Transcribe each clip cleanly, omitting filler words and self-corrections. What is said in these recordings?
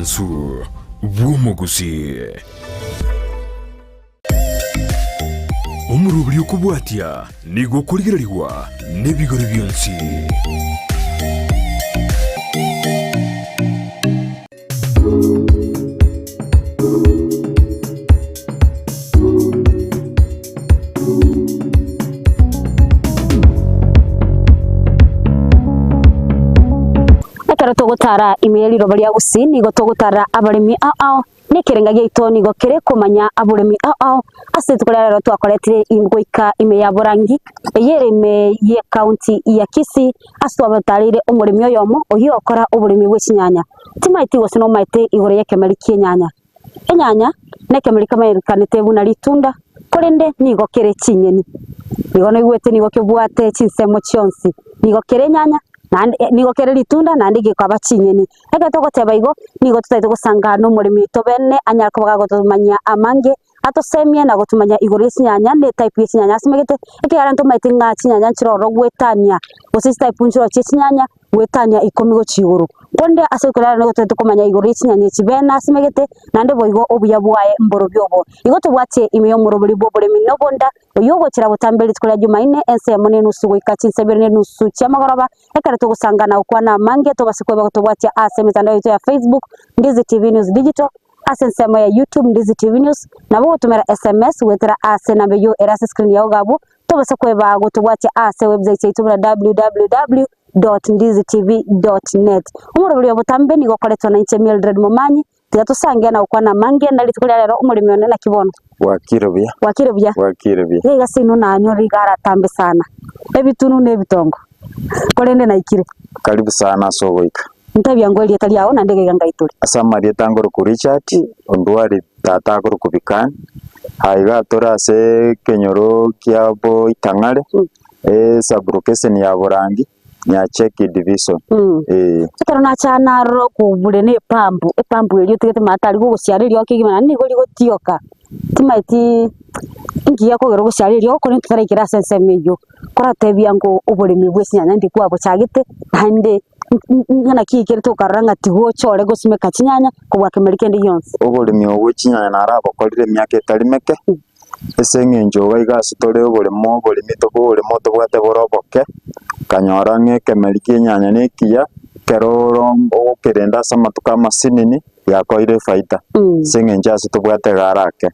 omwansu bw'omogusii. Omoroberi okobwatia nigo okorigererigwa nebigori bionsi. Ekero togotara ime ye riroba ria Gusii nigo togotara abaremi ao ao, na ekerenga giaito nigo kere komanya aboremi ao ao. Ase rituko ria rero twakoretire goika ime ya Borangi, eye ere ime y'ecounty ya Kisii, ase twabatareire omoremi oyomo oyio ogokora oboremi bwe chinyanya. Timaeti gose nomaete igoro y'ekemeri ki'enyanya. Enyanya nekemeri kemanyerekanete buna ritunda, korende nigo kere chinyeni. Igo noigwete nigo kebwate chinsemo chionsi, nigo kere enyanya naende nigo kere ritunda naende gekaba chinyeni. Ekero togoteba igo, nigo totagete gosanga nomoremi oito bene anyare koba gagotomanyia amange, atosemie na gotomanyia igoro ye chinyanya na etype ye chinyanya asimegete, ekiagera ntomaete ng'a chinyanya nchire ororo goetania gose chitype nchire ororo chie chinyanya. goetania ikomi gochia igoro. Korende ase ekorara nigo totagete komanya igoro ye chinyanya echi bene asimegete, naende boigo obuya bwaye mborobio obo. Igo tobwatie ime y'omorobori bw'oboremi na obonda, oyio ogochera botambe rituko ria Jumaine, ense eyemo na enusu goika chinsa ibere na enusu chi'amagoroba, ekero togosangana gokwana amange tobase kweba gotobwatia ase emetandao yaito ya Facebook, Ndizi TV News Digital, ase ensemo ya YouTube, Ndizi TV News, nabo ogotomera SMS goetera ase enamba eyio ere ase escreen yao iga abwo, Tobase kweba gotobwatia ase website yaito buna www.ndizitv.net. Omoroberi o botambe nigo okoretwa nainche Mildred Momanyi, tiga tosange na gokwana amange na rituko ria rero omoremi one naki bono? Bwakire buya. Bwakire buya? Bwakire buya. Iga iga seino nanyore iga aratambe sana, ebitunu na ebitongo, korende naikire. Karibu sana ase ogoika. Ntebia ngwe erieta riao naende iga iga ngai tore. Ase amarieta nkorokwa Richard, Ondwari tata akorokwa Bikani, aiga tore ase ekenyoro kia Boitang'are, esub-location ya Borangi, Nyacheki division, eh. Ekero nacha narora okobure na epampu, epampu eria otigete maate aria gogosiara eriogo kegima naende nigo rigotioka, timaeti inki gekogera ogosiara eriogo korende totaraikera ase ensemo eyio, koratebia ng'o oboremi bwa echinyanya ndi kwabochagete naende. Naki ekerete okarora ng'a tigocha ore gosimeka chinyanya kobua kemeri kende gionsi. Oboremi obo bwe chinyanya narabokorire emiaka etari meke, ase eng'encho iga iga ase tore oboremo oboremi toboremo tobwate bore oboke, okanyora ng'a ekemeri kia enyanya na ekiya, ekero ore ogokerenda ase amatuko amasinini, yakoeire efaida, ase eng'encho ase tobwate iga are ake,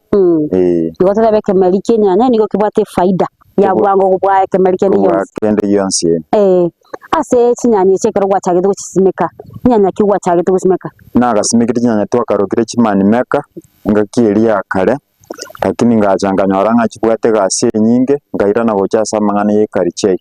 eh. Igo totebe ekemeri kia enyanya nigo kebwate efaida ya bwango kobua ekemeri kende Kobua gionsi. kende gionsi eh. Eh, ase chinyanya echi ekero gwachagete gochisimeka, nyanya ki gwachagete gosimeka? Nagasimekire chinyanya twakarokire chimani maker, engaki eria ya kare, lakini ngacha nkanyora ng'a chibwate egasi enyinge, nkairana gocha ase amang'ana ya ekarichei,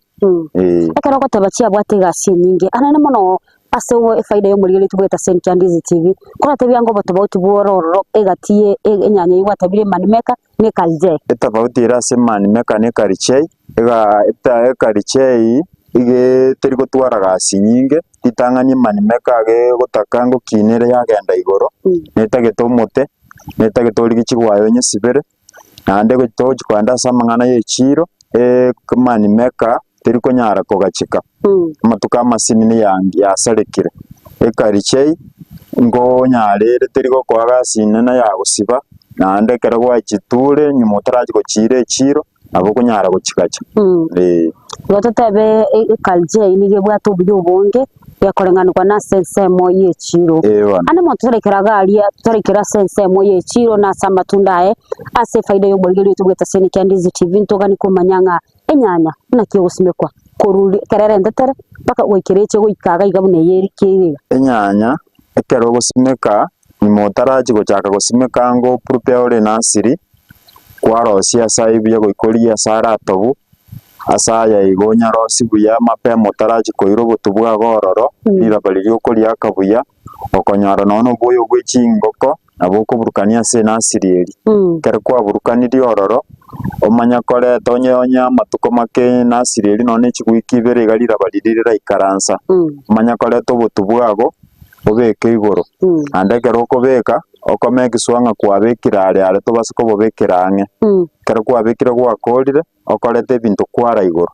eh. Ekero ogoteba chiabwate egasi enyinge, anene mono ase efaida ya omorigereria tobwate ase Enkia Ndizi TV, koratebia ng'a obotobauti bwore ororo egati ye enyanya eywo gwatabire emani maker na ekarichei. Etofauti ere ase emani maker na ekarichei, ega eta ekarichei iga teri gotwara gasi nyinge, ritang'ani emani maker iga egotaka ngokina ere yagenda igoro, netagete omote, netagete origie chigwaye onyesibere, naende togochi kogenda ase amang'ana ya echiro, emani maker teri konyara kogacheka, amatuko amasinini yasarekire. Ekarichei nkonyara ere teri gokoa gasi nene ya gosiba, naende ekero gwachiture nyuma otarachi gochiira echiro, nabo okonyara gochigacha eh. Igo totebe eculture eyio nigo ebwate obuya obonge, gekoreng'anigwa na ase ensemo ya echiro. Eh bono. Ande monto toraikera iga aria, toraikera ase ensemo ya echiro na ase amatunda aye, ase efaida ya omorigereria oito bweta ase Nikia Ndizi TV, ntogani komanya ng'a enyanya naki egosimekwa korwa ekero erentetere mpaka goikera eche goika iga iga buna eye ere kiaiga iga. Enyanya ekero ogosimeka, nyuma otarachi gochaka gosimeka ango oprepare ore nursery, kwarosia ase ayio buya goika origie ase aratobu, ase aya igo onyarosie buya mapema otarachi koira obotu bwago ororo, riraba riria okoriaka buya, okonyora nonye na oboyo bwe chingoko, nabo okoburukania ase enasiri eria. Ekero kwaburukanirie ororo, omanye koreta onye onye amatuko make enasiri eria nonye na echiwiki ibere iga riraba riria riraikaransa, omanye koreta obotu bwago, obeke igoro, naende ekero okobeka, okome sure ng'a kwabekire are are tobase kobobekera ang'e. Ekero kwabekire gwakorire, okorete ebinto kwara igoro.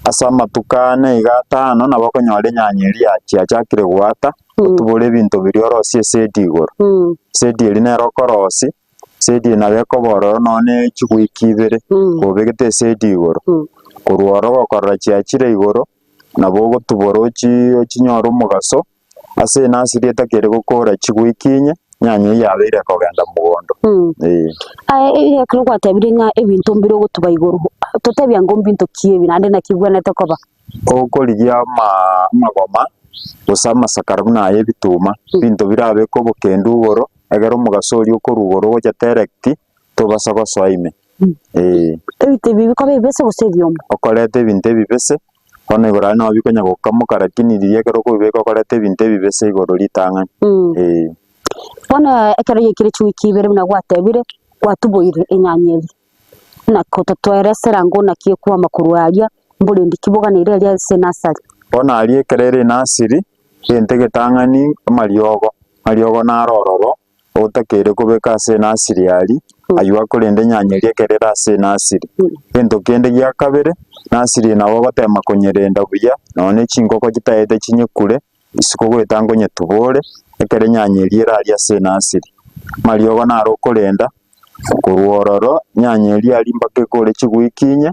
Ase amatuko ane iga atano nabo okonyora enyanya eria yachi yachakire goata. Otubore ebinto biria orosie esedi igoro. Esedi eria nere okorosia, esedi eye nabo ekoba ororo nonye ne chiwiki ibere, kobegete esedi igoro. Korwa ororo gokorora chiachire igoro, nabo ogotubora ochi ochinyore omogaso, ase enasiri etakeri gokora chiwiki inye, nyanya eyio yabeire ekogenda mogondo, eh. Aye ekero gwatebire ng'a ebinto mbire ogotuba igoro, totebia ng'o mbinto ki ebi naende naki bibwenerete koba? Okorigia amagoma gose amasakara buna aya ebituma, ebinto birabeke obokendu igoro, ekero omogaso oria okorwa igoro ogocha direct, tobasa gosoa ime, eh. Ebinto ebi bikoba ebibese gose ebiomo? Okoreta ebinto ebibese, bono igoro aria nabo bikonya gokamoka lakini riria ekero okobibeka okoreta ebinto ebibese igoro ritang'ani, eh. Bono ekero yaikire chiwiki ibere buna gwatebire, gwatuboire enyanya eria. Na gototweresera ng'o naki ekwama korwa aria, mborendi ki boganeire aria ase enasari? Bono aria ekero ere enasiri, egento egetang'ani amariogo, amariogo naro ororo, otakeire kobeka ase enasiri aria, aywo akorenda enyanya eria ekero ere ase enasiri. Egento kende gia kabere, nasiri eye nabo ogotema konyerenda buya, nonya ne chingoko chitaete chinyekure, isiko goeta nkonyetubore, ekero enyanya eria ere aria ase enasiri. Amariogo naro okorenda, Korwa ororo nyanya eria aria mpaka ekore chigwiki inye,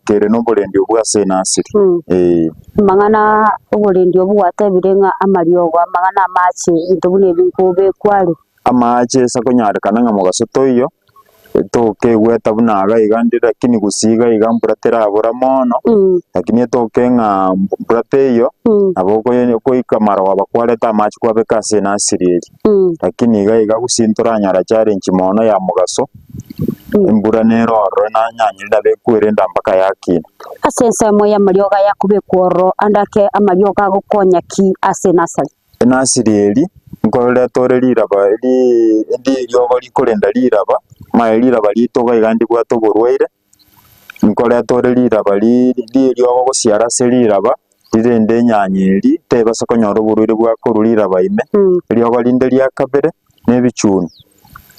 kere noborendi obwo ase enasiri. Ee. Amang'ana oborendi obwo gwatebire ng'a amariogo, amang'ana amache, ebinto buna ebi nkobekwa are. Amache ase akonyarekana ng'a mogaso toiyo, etoke egweta buna iga iga ndire lakini gusii iga iga mbura terabora mono, lakini etoke ng'a mbura teiyo, nabo okoika marogoba kwareta amache kwabeka ase enasiri eria. Lakini iga iga gose ntoranyora challenge mono ya mogaso, embura nere ororo nanyanyire nabo ekwerenda mpaka yakina. Ase ensemo y'amariogo aya akobekwa ororo, ande ake amariogo agokonya ki ase enasari? Enasiri eri, nkoreta ore riraba ri riogo rikorenda riraba, omanye riraba riaito iga iga ndibwate oborwaire, Nkoreta ore riraba ririogo gosiara ase riraba, rirende enyanya eria, tebasa konyora oborwaire bwa korwa riraba ime. Eriogo rinde ria kabere, na ebichuni,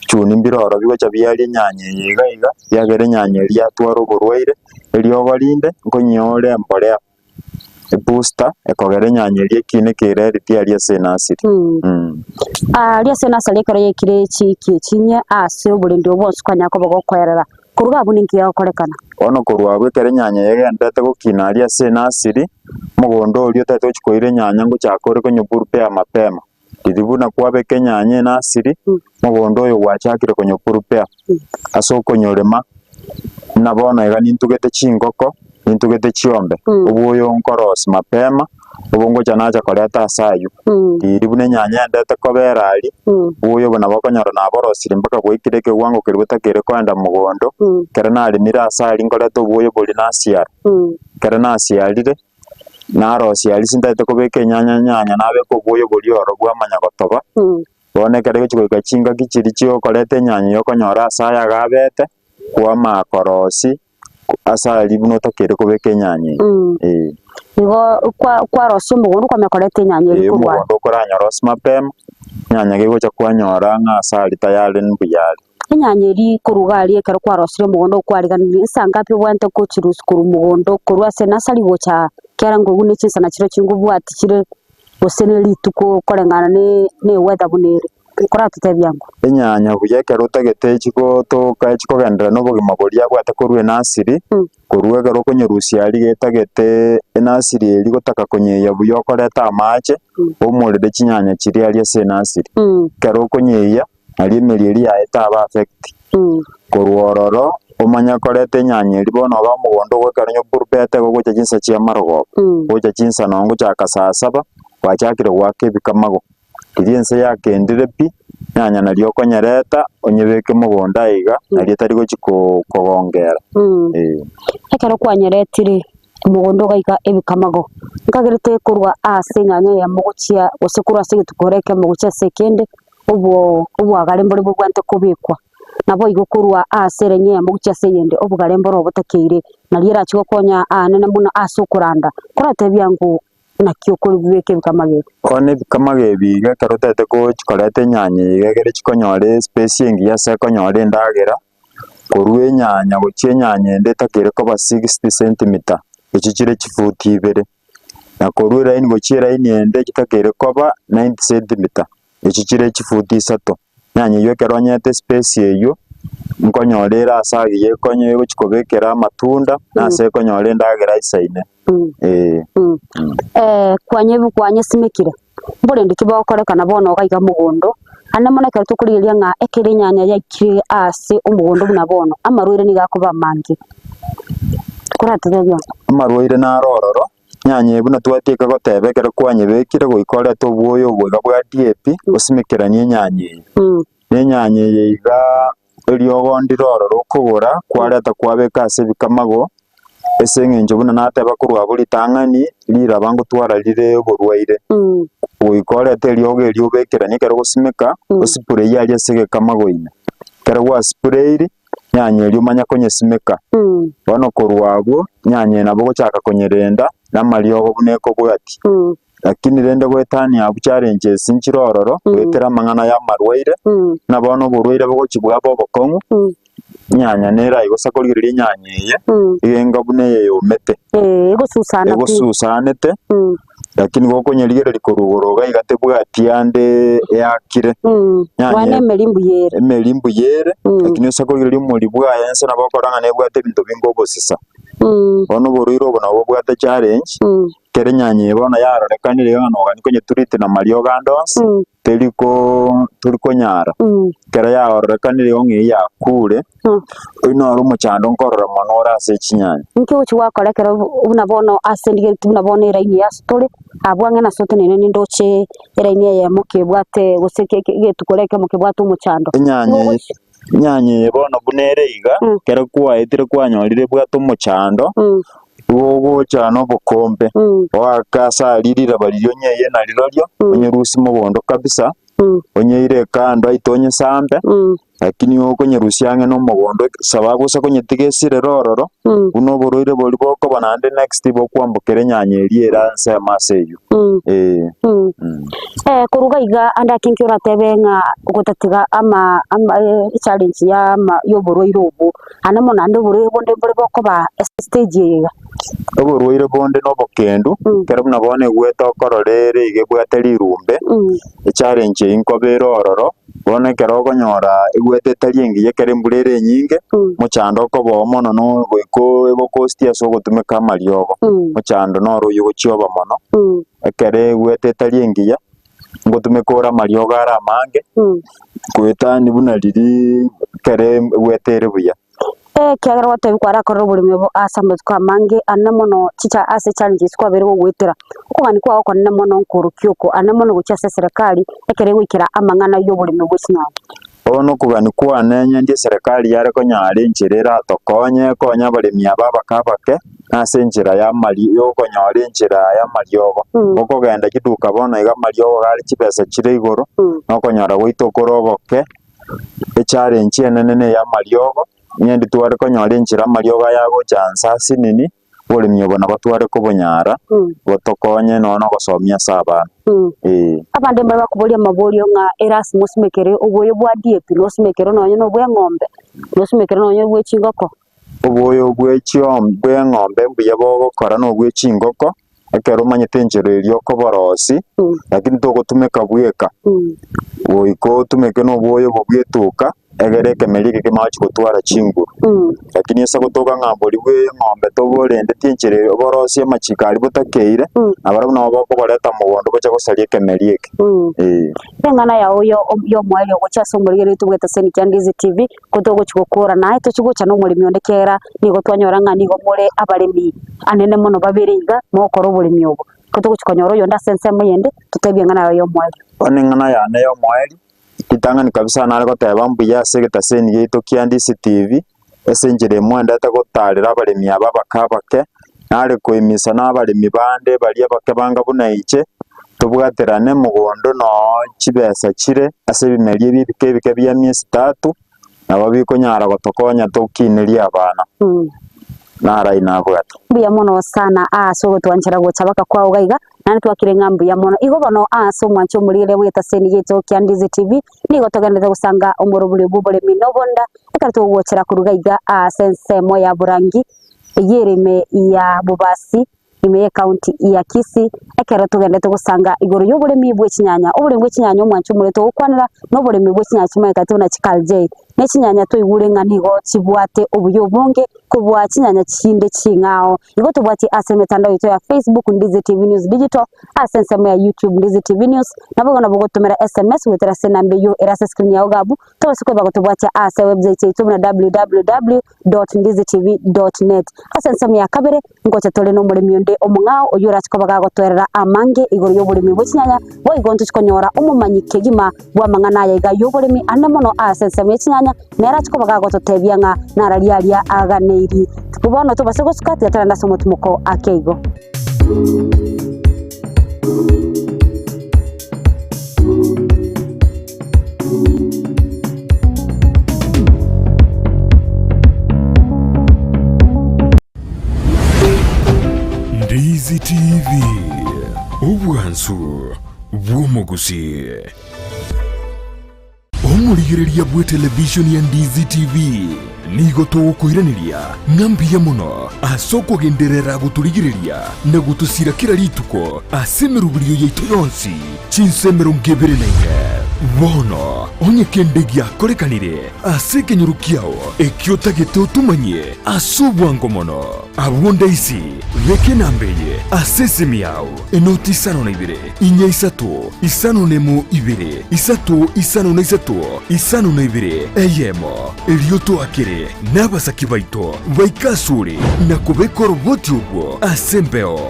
ebichuni mbire ororo bigocha biaria enyanya eye iga iga, biagera enyanya eria yatwara oborwaire. Eriogo rinde, nkonyia ore embolea. Ebooster ekogera enyanya eria ekine kere eriti aria ase enasiri. Aria ase enasari ekero yaikire chiiki echinye ase oborendi obwo bwonsi kwanyara koba gokoerera. Korwa abwo ninki gegokorekana? Bono korwa abwo ekero enyanya yagenderete gokina aria ase enasiri, omogondo oria otagete gochia koira enyanya ngochaka ore konyeprepare mapema. Riria buna kwabeka enyanya enasiri, omogondo oyo gwachakire konyeprepare ase okonyorema, buna bono iga nintugete chingoko, nintugete chiombe, obwoyo nkorosia mapema, obo ngocha nacha koreta ase aywo. Riria buna enyanya endete kobera aria, obwoyo obo nabo okonyora naborosirie mpaka bwaikire ekewango keria botakeire koenda mogondo, ekero naremire ase aria nkoreta obwoyo boria nasiara, ekero nasiarire. Narosie aria sintagete kobeka enyanya nyanya nabeka obwoyo boria oro bwamanya gotoba, bono ekero egochia goika chingaki chiria chiokoreta enyanya eywo okonyora ase aya iga abete, kwamanya korosia ase aria buna otakeire kobeka enyanya eywo, eh. Igo kwa kwarosia omogondo kwamanya koreta enyanya eria korwa are. Omogondo okoranyorose mapema, enyanya gegocha kwanyora ng'a ase aria tayari mbuya are. Enyanya eria korwa iga aria ekero kwarosirie omogondo okwariganirie nsa ngapi obwenerete gochirusia korwa mogondo korwa ase enasari gocha kiagera nkoigwa ne chinsana chiria chingobwati chire gose ne rituko koreng'ana ne ne eweather buna ere, koratotebie ango. Enyanya buya ekero otagete chigotoka chikogenderera na obogima boria abwate korwa enasiri, korwa ekero okonyerusia aria getagete enasiri eria gotaka konyeyia buya okoreta amache, oumorere chinyanya chiria aria ase enasiri. Ekero okonyeyia. Nario emeeri eria yaye taba affect. Korwa ororo omanye koreta enyanya eria bono obe omogondo ogoika onye oburubete igo gocha chinsa chia marogoba, gocha chinsa nonye gochaka saa saba, gwachakire goaka ebikamago. Riria ense yakendire pi, enyanya nario okonyereta onyebeke mogondo aiga, nario etari gochi ko- kogongera eh. Ekero kwanyeretire omogondo ogaika ebikamago, nkagerete korwa ase enyanya eyemo gochia gose korwa ase egetukora ekemo gochia ase ekende, obwagare mbore bobwate kobekwa, naboigo korwa ase ere eyemo gochia ase eyende obogare mboro obotakeire, nario erache gokonya aanene mono ase okoranda, koratebia ng'o naki okoribeka ebikamago ebi. Bono ebikamago ebi iga ekero otagete gochi koreta enyanya eye iga egere chikonyora espace engiya ase ekonyora endagera, korwa enyanya gochia enyanya ende etakeire koba sixty centimeter, echio chire chifuti ibere. Na korwa eraini gochia eraini ende chitakeire koba 90 centimeter, echio chire chifuti isato. Enyanya eywo ekero onyete espace eywo, nkonyora ere ase agiya ekonye egochi kobekera amatunda, na ase ekonyora endagera aisaine, eh. Kwanye kwanyesimekire, mborende ki bogokorekana bono iga iga mogondo, ande mono ekero tokorigereria ng'a ekero enyanya yaikire ase omogondo buna bono, amarwaire nigo akoba amange. Koratotebie onye. Amarwaire naro ororo, enyanya eye buna twatieka goteba ekero kwanyebekire goika orete obwoyo obo iga bwa DAP, osimekeranie enyanya eye. Na enyanya eye igaa eriogo ndire ororo okogora, kwareta kwabeka ase ebikamago, ase eng'encho buna nateba korwa abwo ritang'ani, riraba ngotwara rire oborwaire. Goika orete eriogo erio obekeranie ekero ogosimeka, osipurei aria ase egekamago ime. Ekero gwasipureiri, nyanya eria omanye konyesimeka. Bono korwa abwo, nyanya eye nabo ogochaka konyerenda, na amariogo buna ekobwatia. Lakini rende goetania abwo challenges nchire ororo, goetera amang'ana ya amarwaire, buna bono oborwaire bogochia bwaba obokong'u, enyanya nere aye gose korigereria enyanya eye, iga enga buna eye yomete, Egosusana pi. egosusanete, lakini gokonyerigereria korwa igoro iga iga tebwati ande eakire. Nyanya Bono emeri mbuya ere. Emeri mbuya ere, lakini ase korigereria omori bwaye inse nabo okorora ng'a nebwate ebinto binge obosisa. Bono oborwaire obo nabo bobwate challenge, Ekero enyanya eye bono yarorekanire iga ng'a nogani konyetureti na mariogo ande onsi, teri koo tori konyara. Ekero yarorekanire igo ng'a eyio yakure, oyio noro omochando nkorora mono ore ase chinyanya. Inki ogochia gwakora ekero buna bono ase ndigeretie buna bono eraini eye ase tore, abwo ang'e nase otenene nindoche eraini eyemo kebwate gose ke ke egetukora ekemo kebwate omochando. Enyanya eye enyanya eye bono buna ere iga, ekero kwaetire kwanyorire ebwate omochando, Igo ogocha nobokombe, oake ase aria riraba riria onyeiye narirorio, onyerusie mogondo kabisa, onyeire kando aite onyesambe, lakini okonyerusia ang'e nomogondo sababu ase konyetiga esirere ororo, buna oborwaire boria bokoba naende next bokwambokera enyanya eria ere ensemo ase eywo, eh. Korwa iga iga ande ake nki oratebe ng'a gotatiga ama ama echallenge ya ama ya oborwaire obwo, Ande mono naende oborwaire bonde mbore bokoba ase estage eye iga. Oborwaire bonde na obokendu, ekero buna bono egwete okorora ere iga ebwate rirumbe, echallenge eyio nkoba ere ororo, bono ekero okonyora egwete etari engiya ekero embura ere enyinge, omochando okoba oo mono na goika egokosti ase ogotumeka amariogo, omochando noro oywo ogochia oba mono, ekero egwete etari engiya, ngotumeka ore amariogo are amange, goetania buna riria ekero egwete ere buya. Ekiagera gwatebiwa kwarakorire oboremi obo ase amatuko amange ane mono chicha ase challenges kwabeire gogoetera, okogania kwao okonene mono nkorokia oko ane mono gochia ase eserekari ekero egoikera amang'ana y'oboremi bwe chinyanya. Bono okogania kwane onye ndie eserekari yare konyara enchera eratokonye ekonye abaremi aba abake abake, ase enchera y'amari y'okonyora enchera y'amariogo. Okogenda chiduka bono iga amariogo iga are chibesa chire igoro, na okonyora gwaito okore ogoke, echallenge enene na ey'amariogo, onye nditware konyora enchera amariogo aya agocha nse asinini, oboremi obo nabo tware kobonyara, botokonye nonya na ogosomia ase abana, eh. Abande mbare bakoboria amaborio ng'a erasima osimekere oboyo bwa DAP, nosimekere nonye na obwa eng'ombe, nosimekere nonye obwe chingoko. Oboyo bwe chiom bw'eng'ombe mbuya bogokora na obwe chingoko, ekero omanyete enchera eria okoborosia, lakini togotumeka bweka, goika otumeke na oboyo obo bw'etuka, egere ekemeri eke kemanye gochi gotwara chinguru. Lakini ase gotoka ng'a boria bwe eng'ombe toborendeti enchera eye oborosie amachiko aria botakeire, nabarabwo nabo bokoboreta mogondo boche gosaria ekemeri eke, eh. Eng'ana yao y'omoerio gochia ase omorigereria tobwate ase Nikia Ndizi TV, ko togochia gokora naye tochie gocha nomoremi onde ekiagera nigo twanyora ng'a nigo more abaremi anene mono babere iga mogokora oboremi obo. Ko togochia konyora oyonde ase ensemo eyende, totebie eng'ana yao y'omoerio. Bono eng'ana yane y'omoerio, ritang'ani kabisa nare goteba mbuya ase egetaseni giaito kia Ndizi TV, ase enchera emwendete gotarera abaremi aba abake abake, nare koimisa na abaremi bande baria abake banga buna inche, tobwaterane mogondo noo chibesa chire ase ebimeri ebi ebike ebike bia miezi tatu, nabo bikonyara gotokonya tokinerie abana. Narai nabwate. Mbuya mono sana ase ogotwanchera gocha baka kwao iga iga, naende twakire ng'a mbuya mono. Igo bono ase omwancho omorigere bw'etaseni yaito kia Ndizi TV, nigo togenderete gosanga omorobori bw'oboremi na obonda, ekero togogochera korwa iga iga ase ensemo ya Borangi, eyio ere ime ya Bobasi. Ime y'ecounty ya Kisii ekero togendete gosanga igoro y'oboremi bwe chinyanya. Oboremi bwe chinyanya omwancho omorete ogokwanera noboremi bwe chinyanya chimanyekate buna chikalj. Ne chinyanya twaigure ng'a nigo chibwate obuya obonge kobua chinyanya chinde ching'ao. Igo tobwatie ase emetandao yaito ya Facebook Ndizi TV News Digital, ase ensemo ya YouTube Ndizi TV News, naboigo nabo ogotomera SMS goetera ase enamba eyio ere ase escreen yao iga abwo, tobase koeba gotobwatia ase ewebsite yaito buna www dot ndizi tv dot net. Ase ensemo ya kabere, ngocha tore nomoremi onde omong'ao oyio orache koba gagotoerera amange igoro y'oboremi bwe chinyanya, boigo ntochi konyora omomanyi kegima bw'amang'ana aya iga y'oboremi ande mono ase ensemo ye chinyanya, nere ache koba gagototebia ng'a nararia aria aganeiri. Bono tobase gosuka, tiga torende ase omotimoko ake igo. Ndizi TV, obwansu bw'omogusii. Omorigereria bw'etelevishoni ya Ndizi TV nigo togokoiraneria ng'a mbuya mono ase okogenderera gotorigereria na gotosira kera rituko ase emeroberio yaito yonsi chinsa 24. Bono onye kende giakorekanire ase ekenyoro kiao ekio otagete otomanyie ase obwango mono, abwo ndaisi beka enamba eye ase esimi yao, enoti isano na ibere, inya isato, isano nemo ibere, isato isano na isato, isano na ibere, eyemo. Erio toakere nabasaki baito baike asore na kobeka oroboti orwo ase embeo.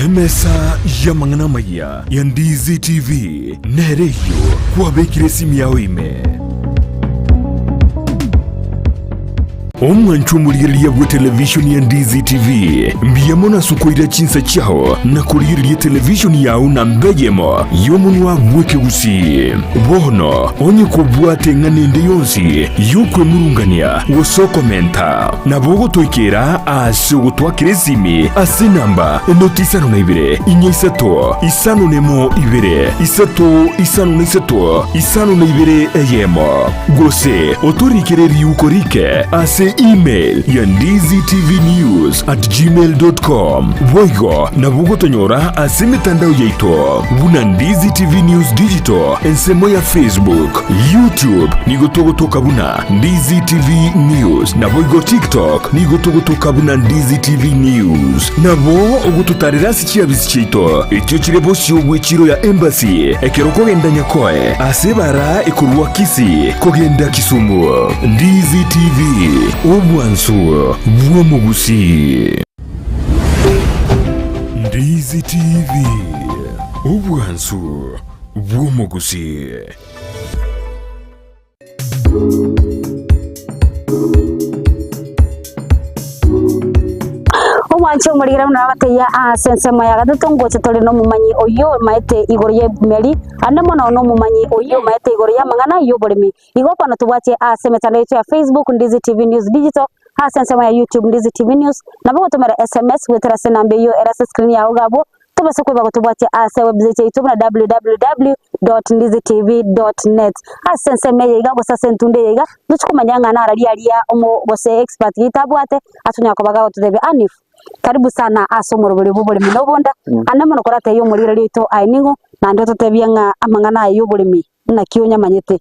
Emesa y'amang'ana amayia ya Ndizi TV nere eyio kwabekire esimi yao ime. Omwanchwa omorigereria bwe televishoni ya Ndizi TV, mbuya mono ase okoira chinsa chiao na korigereria televishoni yao namba eyemo y'omonwa bw'ekegusii. Bono onye kobwate eng'ana ende yonsi y'okwemurungania gose okomenta, nabo ogotoikera ase ogotwakera esimi ase enamba enoti isano na ibere, inya isato, isano nemo ibere, isato isano na isato, isano na ibere eyemo. Gose otorikere riuko rike ase email ya ndizitvnews@gmail.com. Boigo nabo ogotonyora ase emetandao yaito buna Ndizi TV News Digital ensemo ya Facebook, YouTube nigo togotoka buna Ndizi TV News naboigo TikTok nigo togotoka buna Ndizi TV News. Nabo ogototarera ase chiabisi chiaito echio chire bosio bw'echiro ya Embassy ekero okogenda Nyakoe ase ebara ekorwa Kisii kogenda Kisumu. Ndizi TV, obwansu bw'omogusii. Ndizi TV, obwansu bw'omogusii. Omwanche omorigera buna nabatebia ase ensemo ya gatato ngocha tore nomomanyi oyio omaete igoro y'ebimeri, ande mono nomomanyi oyio omaete igoro y'amang'ana y'oboremi. Igo bono tobwatie ase emetandao yaito ya Facebook, Ndizi TV News Digital, ase ensemo ya YouTube, Ndizi TV News, nabo ogotomera SMS goetera ase enamba eyio ere ase escreen yao iga abwo, Tobasa koiba gotobwatia ase website yaito buna www.ndizitv.net. Ase ensemo eye iga gose ase entunda eye iga, ntochi komanya ng'a nararia aria omo gose expert gete abwate ase onyara koba gagototebia Anif, karibu sana ase omorobori bwa oboremi na obonda, ande mono koratebie omorigereria oito aye ning'o, naende ototebie ng'a amang'ana aya ya oboremi naki onyamanyete.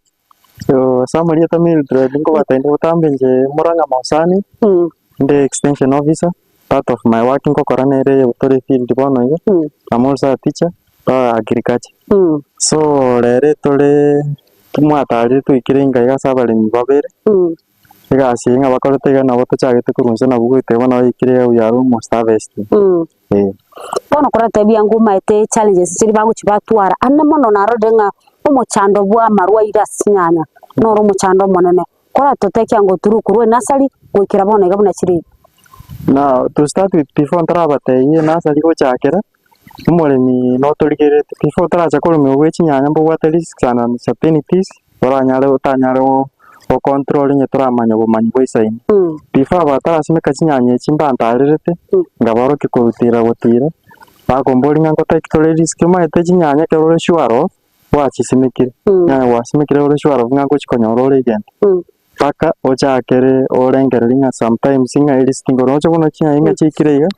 So ase amarieta Mildred nkobatebia inde botambe inche Murang'a Mosani, inde extension officer. Part of my work ngokora nere eyegotore efield bono iga, I'm also a teacher ba agriculture. So rero tore mwatarire toikire inga iga ase abaremi babere, egasi eye ng'a bakorete iga nabo tochagete korwa inse nabo goetera bono baikire iga we are almost harvesting eh. Bono koratebia ng'a omaete challenges chiria bagochia batwara, ande mono narorire ng'a omochando bwa amarwaire ase chinyanya noro omochando omonene. Koratotekia ngoturu korwa enasari goikera bono iga buna chire iga. Now to start with before ntarabatebia enasari gochakera, omoremi notorigereti before otaracha korema bwe chinyanya mbobwate risks and uncertainties oranyare otanyare go gocontrol onye toramanya obomanyi bwa isaini. Before abatarasimeka chinyanya echi mbantarerete, nkabaorokia korutira gotira, bakomboria ng'a ngotaki tore risk omanyete chinyanya ekero ore sure of. gwachisimekire, yaani gwasimekire ore sure ng'a ngochi konyora ore egento, mpaka ochakere orengererie ng'a sometimes ng'a erisiki nkoroche buna chinyanya ng'a chiikire iga.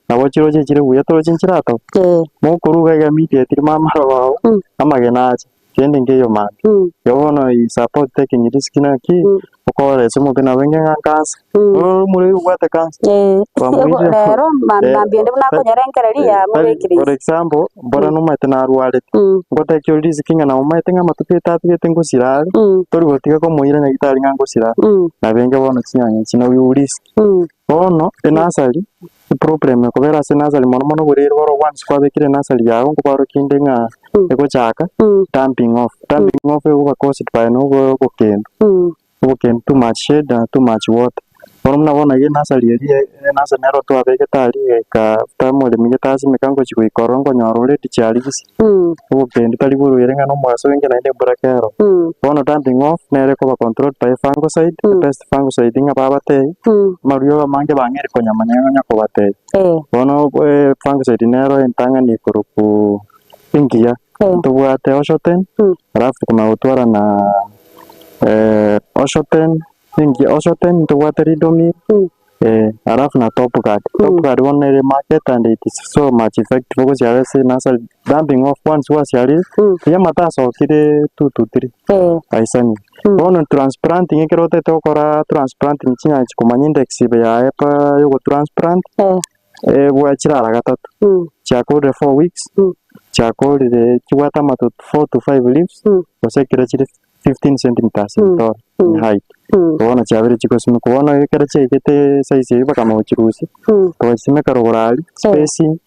Nabo chiroche chire buya toroche nchiratobe. Eh. Mokoruga iga immediately mamaroba ao, Mm. amagena ache, kende nkeiyo mambia. Mm. Igo bono he support taking risk naki, Mm. okoresa omote nabo inge ng'a cancer. Mm. Oro omorwaire obwate cancer, Eh. kwamoirire Rero eh, mambia ende buna akonyora enkereri tari yamobekire for inse. example, mbora Mm. nomaete narwarete, Mm. ngotake ore risk ng'a namomaete ng'a amatuko etatuete ngosira are, Mm. tori gotiga komoira nyagetari ng'a ngosira are. Mm. Nabo inge bono chinyanya echi nabo you risk. Mm. Bono enasari, eproblem ekobera ase enasari mono mono borere boro once kwabekire enasari yago nkobarokia inde ng'a Mm. egochaka Mm. damping off. Damping off egoba caused by na obo obokendu, Mm. obokendu too much shade na too much water. Bono buna bono iga enasari eria enasari nero twabegete aria egaika after omoremi gete asimeka ngochia goika ororo nkonyora already chiarigisi. Mm. Obokendu tari borwaire ng'a na omogaso oinge naende embura kero. Mm. Bono damping off nere ekoba controlled by fungicide, Mm. best fungicide ng'a babatebie, Mm. amariogo amange bang'eire konyamanya ng'a onya kobatebia. Eh. Bono fungicide nero entang'ani ekorokwa engiya, Eh. ntobwate Oshoten, Mm. alafu tokomanya gotwara na Oshoten, engiya Oshoten ntobwate Ridomil, Mm. Alafu na top guard, top guard bono nere market and it is so much effective ogosiara ase nursery dumping off once gwasiarire, Mm. riria amato asokire two to three Eh. aisanire. Mm. Bono transplanting ekero otagete gokora transplanting chinyanya chikomanya index yaye pa yogotransplant, Eh. bwachire ara gatato, Mm. chiakorire 4 weeks, Mm. chiakorire chibwate amato 4 to 5 leaves, Mm. gose ekero chire 15 centimeters in Mm. tall in Mm. height. Mm. Bono chiabeire chigosimekwa, bono ekero chiaigete size eywo bakamanya gochirusia, Mm. togachisimeka rogoro aria, spacing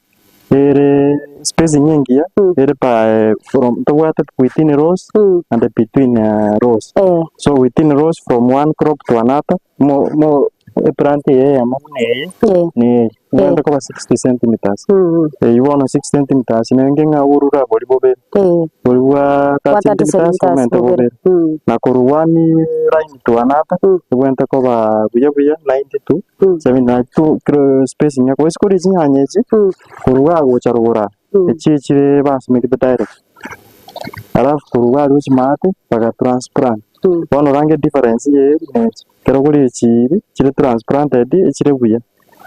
ere spacing engiya, Mm. ere by from tobwate within rows Mm. and between rows. Eh. So within rows from one crop to another, mo mo eplant eye eyemo buna eye, Eh. na eye, ebwenerete koba 60 centimeters. Mm. Eywo bono 6 centimeters nenge ng'a orure boria bobere, Eh. boria bwa Bwa 30 30 centimeters centimeters omente bobere. bobere. Mm. Na korwa one line to another, Mm. ebwenerete koba buya buya 90 to Mm. 72 kero spacing yako. Gose kore chinyanya echi, Mm. korwa iga gocha rogoro aa, Mm. echi echire basimekete direct, alafu korwa iga aria ochimaate baga transplant. Mm. Bono orange difference eye na echi, ekero kore echi iri, chire transplanted echire buya.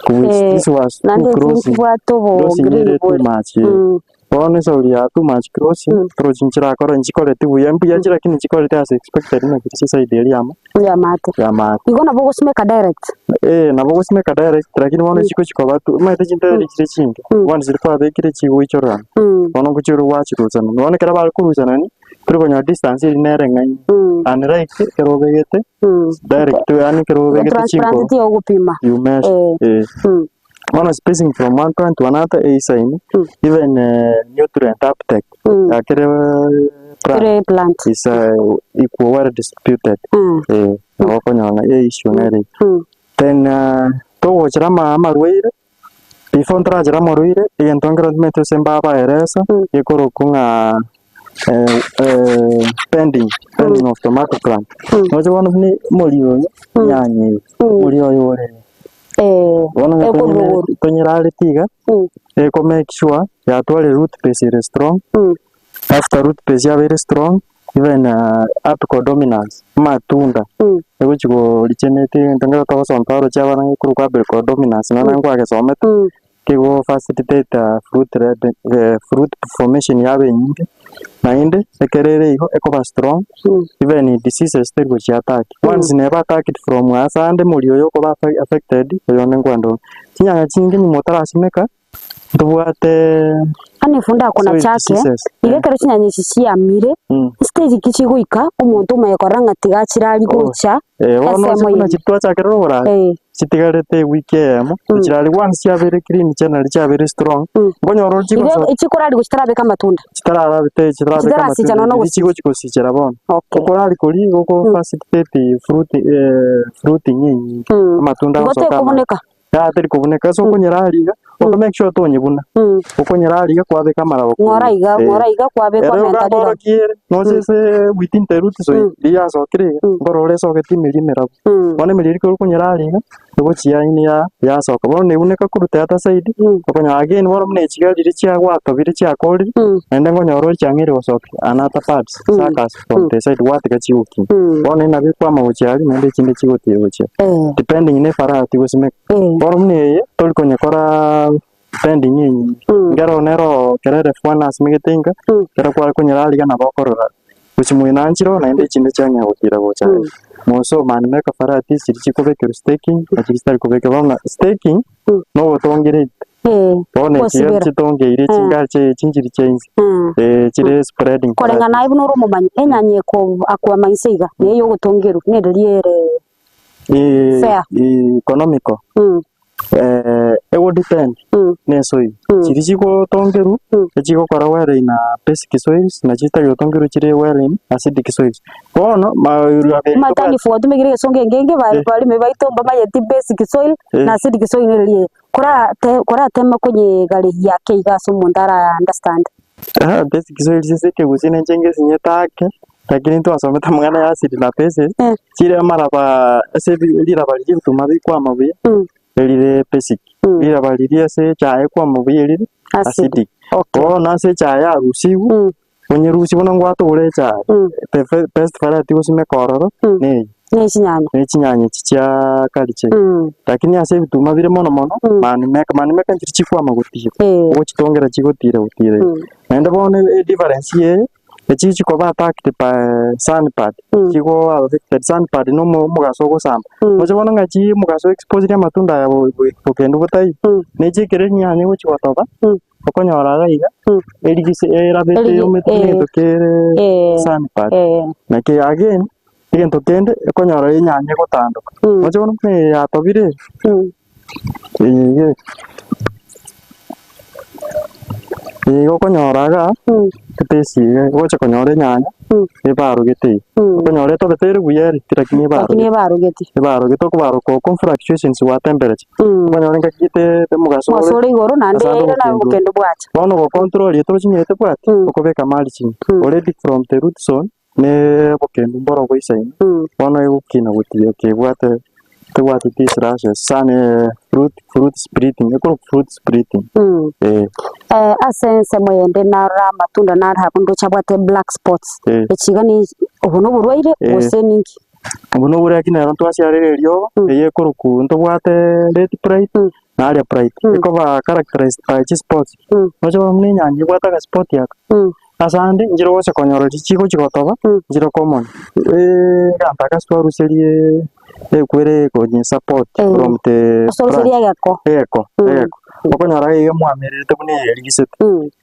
Kobua Eh, this was too naende echi crossing, nchibwate obo crossing green ere too bore. much eh. Mm. Bono esauri ya too much crossing, Mm. torochi nchirakora nchikoreti buya, mbuya chire lakini nchikoreti as expected naki chisaidi eria amo Yamate. yamate. Igo nabo ogosimeka direct. Eh, nabo ogosimeka direct lakini bono Mm. chiko chikoba tu omanyete chintereri chire chinke, Mm. bono chiria kwabekire chigoichorana, Mm. bono ngochire gwachirusanani, bono ekero bare korusanani, tori konyora distance eria nere eng'aini, Mm. unlike ekero obegete Mm. direct yaani ekero obegete Transplant chinkoro tiyogopima. you measure, Eh. eh. Mm. Bono spacing from one plant to another eisaine, Mm. even nutrient uptake Mm. ya kere plant Kere plant. is equal well distributed, Mm. eh, nabo okonyora ng'a issue nere eywo. Mm. Then togochera ama amarwaire, before ntarachera amarwaire, egento nkero ntimanyete gose mbabaeresa, Mm. gekorokwa ng'a pending, pending of tomato plant. Mm. Roche bono buna omoriro oyo, Mm. enyanya eye, Mm. omoriro oyo ore iga. Eh. Bono ng'a Ekorwa tonyere tonyerareti iga, Mm. eko make sure yatwarire root base ere strong, Mm. after root base yabeire strong, even apical dominance, amatunda Mm. egochi go originate egento nkero togosoma biology abana gekorokwa apical dominance nonya nkwagesomete, Mm. kego facilitate fruit red fruit formation yaba enyinge, naende ekero ere igo ekoba strong, Mm. even diseases teri gochi attack. Once neba attacked from ase ande mori oyo okoba affected, oyonde nkwenda onde. Chinyanya chinge nyuma otarasimeka, ntobwate Yaani efunda akona soil chake, diseases. iga ekero chinyanya echi chiamire, Mm. stage ki chigoika, omonto omanye korora ng'a tiga chirari Oh. gocha, Eh, bono ensemo ase buna eye. chiri twachakire rogoro Eh. chitigarete ewiki eyemo, Mm. chirari once chiabeire clean chianari chiabeire strong, Mm. nkonyora ore Igo chigosoka echikorari gochi chitarabeka amatunda. chitararabete chitarabeka Chitarasicha amatunda, nonya riria ogosicha. chigochi gosichera bono. Okay. Okorari koria igo oko Mm. facilitate fruit fruiting enyinge, Mm. amatunda Igo agosoka amange. tekobuneka. Yaya teri kobuneka ase Mm. okonyerari iga, Mm. oko make sure tonyebuna, Mm. okonyerari iga kwabeka amarabo Ng'ora korwa iga, eh. ng'ora iga kwabekwa Ere menta rirorio. okangorokia ere, noche Mm. ase within the root soil Mm. riria yasokire iga, Mm. nkorora esogeti emeria emerabu. Mm. Bono emeria eria ekero okonyerari iga, egochia ime ya yasoka. Bono nebuneka korwa the other side, Mm. okonyora again bono buna echiga riria chiagwatobire chiakorire, Mm. naende nkonyora ore chiang'eire gosokia another parts, Mm. suckers from Mm. the side gwatiga chigokina. Mm. Bono nabo ekwama gochia aria naende echinde chigotiga gochia Eh. depending ne efaraha tigosimeka. Eh. Bono buna eye, tori konyekora. Depending enyinge. Ekero nero ekero ere F1 asimegete inka, ekero kware konyora riga nabo okorora gochia moino anchire oo naende echinde chiang'ea gotira gocha aiga. Moso mani make varieties chiria chikobekerwa staking na chiria chitari kobekerwa. Bono staking na ogotongereri, bono echi Gosibera. chitongeire chingari chia chinchiri chia inse chire spreading Koreng'ana varieties. aye buna ore omomanyi, enyanya eko akwama inse iga, neye ya ogotongerwa, neriria ere Fair. Economical ego depend na esoil. Chiria chigotongerwa echigokora well in basic soils na chitari gotongerwa chire well in acidic soils. Bono Omanyete nigo twatumekire egesongo ekenge baremi baito mbamanyeti basic soil na acidic soil neri eye. Korateme konyegareria ake iga ase omonto ara understand. Basic soils ase ekegusii ninche ngesinyete ake. Lakini ntwasomete amang'ana ya acid na bases, chire amaraba ase ebi riraba riria ebituma bikwama buya, erire basic. Riraba riria ase echae ekwama buya erire Acid. acidic. Okay. Bono ase echae yarusigwe, onyerusie buna ngwatogora echae, the best variety gosimeka ororo neye, Ne chinyanya. ne chinyanya echi chia culture. Lakini ase ebituma bire mono mono, money maker, money maker nchiria chikwama gotira, ogochitongera chigotira gotira iga. Naende bono edifference eye. Echi chikoba attacked by sunbird, chigo affected sunbird na omogaso ogosamba. Oche bono ng'a chi omogaso exposed amatunda aya bokendu botaiyo, ne chiekere rinyanya egochi gotoba, okonyora iga iga, erigise erabete yomete na egento kere sunbird. Naki again, egento kende, okonyora enyanya egotandoka, oche bono buna eye yatobire eye, eye iga Eye iga okonyora igaa, epesi iga ogocha konyora enyanya, ebarogete iga. Okonyora etobete ere buya ere ti lakini Lakini ebarogete. ebarogete. Ebarogete okobaroka oko fluctuations gwa temperature. Okonyora engaki gete omogaso Omogaso ore, ore igoro naende ase ande yaira na obokendu. obokendu bwacha. Bono ogocontrol etorochinyete bwati, okobeka mulching. Already from the root zone, ne obokendu mboro boisaine, bono egokina gotiga kebwate tebwati these rashes sana fruit fruit splitting ekorokwa fruit splitting eh. Ase ensemo eyende narora amatunda nare abwo ndoche abwate black spots, echi iga ni obo noborwaire gose ninki? Obo noborwaire lakini nero ntwasiarire eriogo, eye ekorokwa ntobwate red pride na aria pride, ekoba characterized by chispots, oche korora buna enyanya ebwate agaspot aka. Ase ande nchire gocha konyora chigochi gotoba, nchire common. Egento aka twaruserie ekwere konye support from the Osoruserie branch. egeko. Egeko, egeko. Okonyora iga mwamererete buna eye erigisete,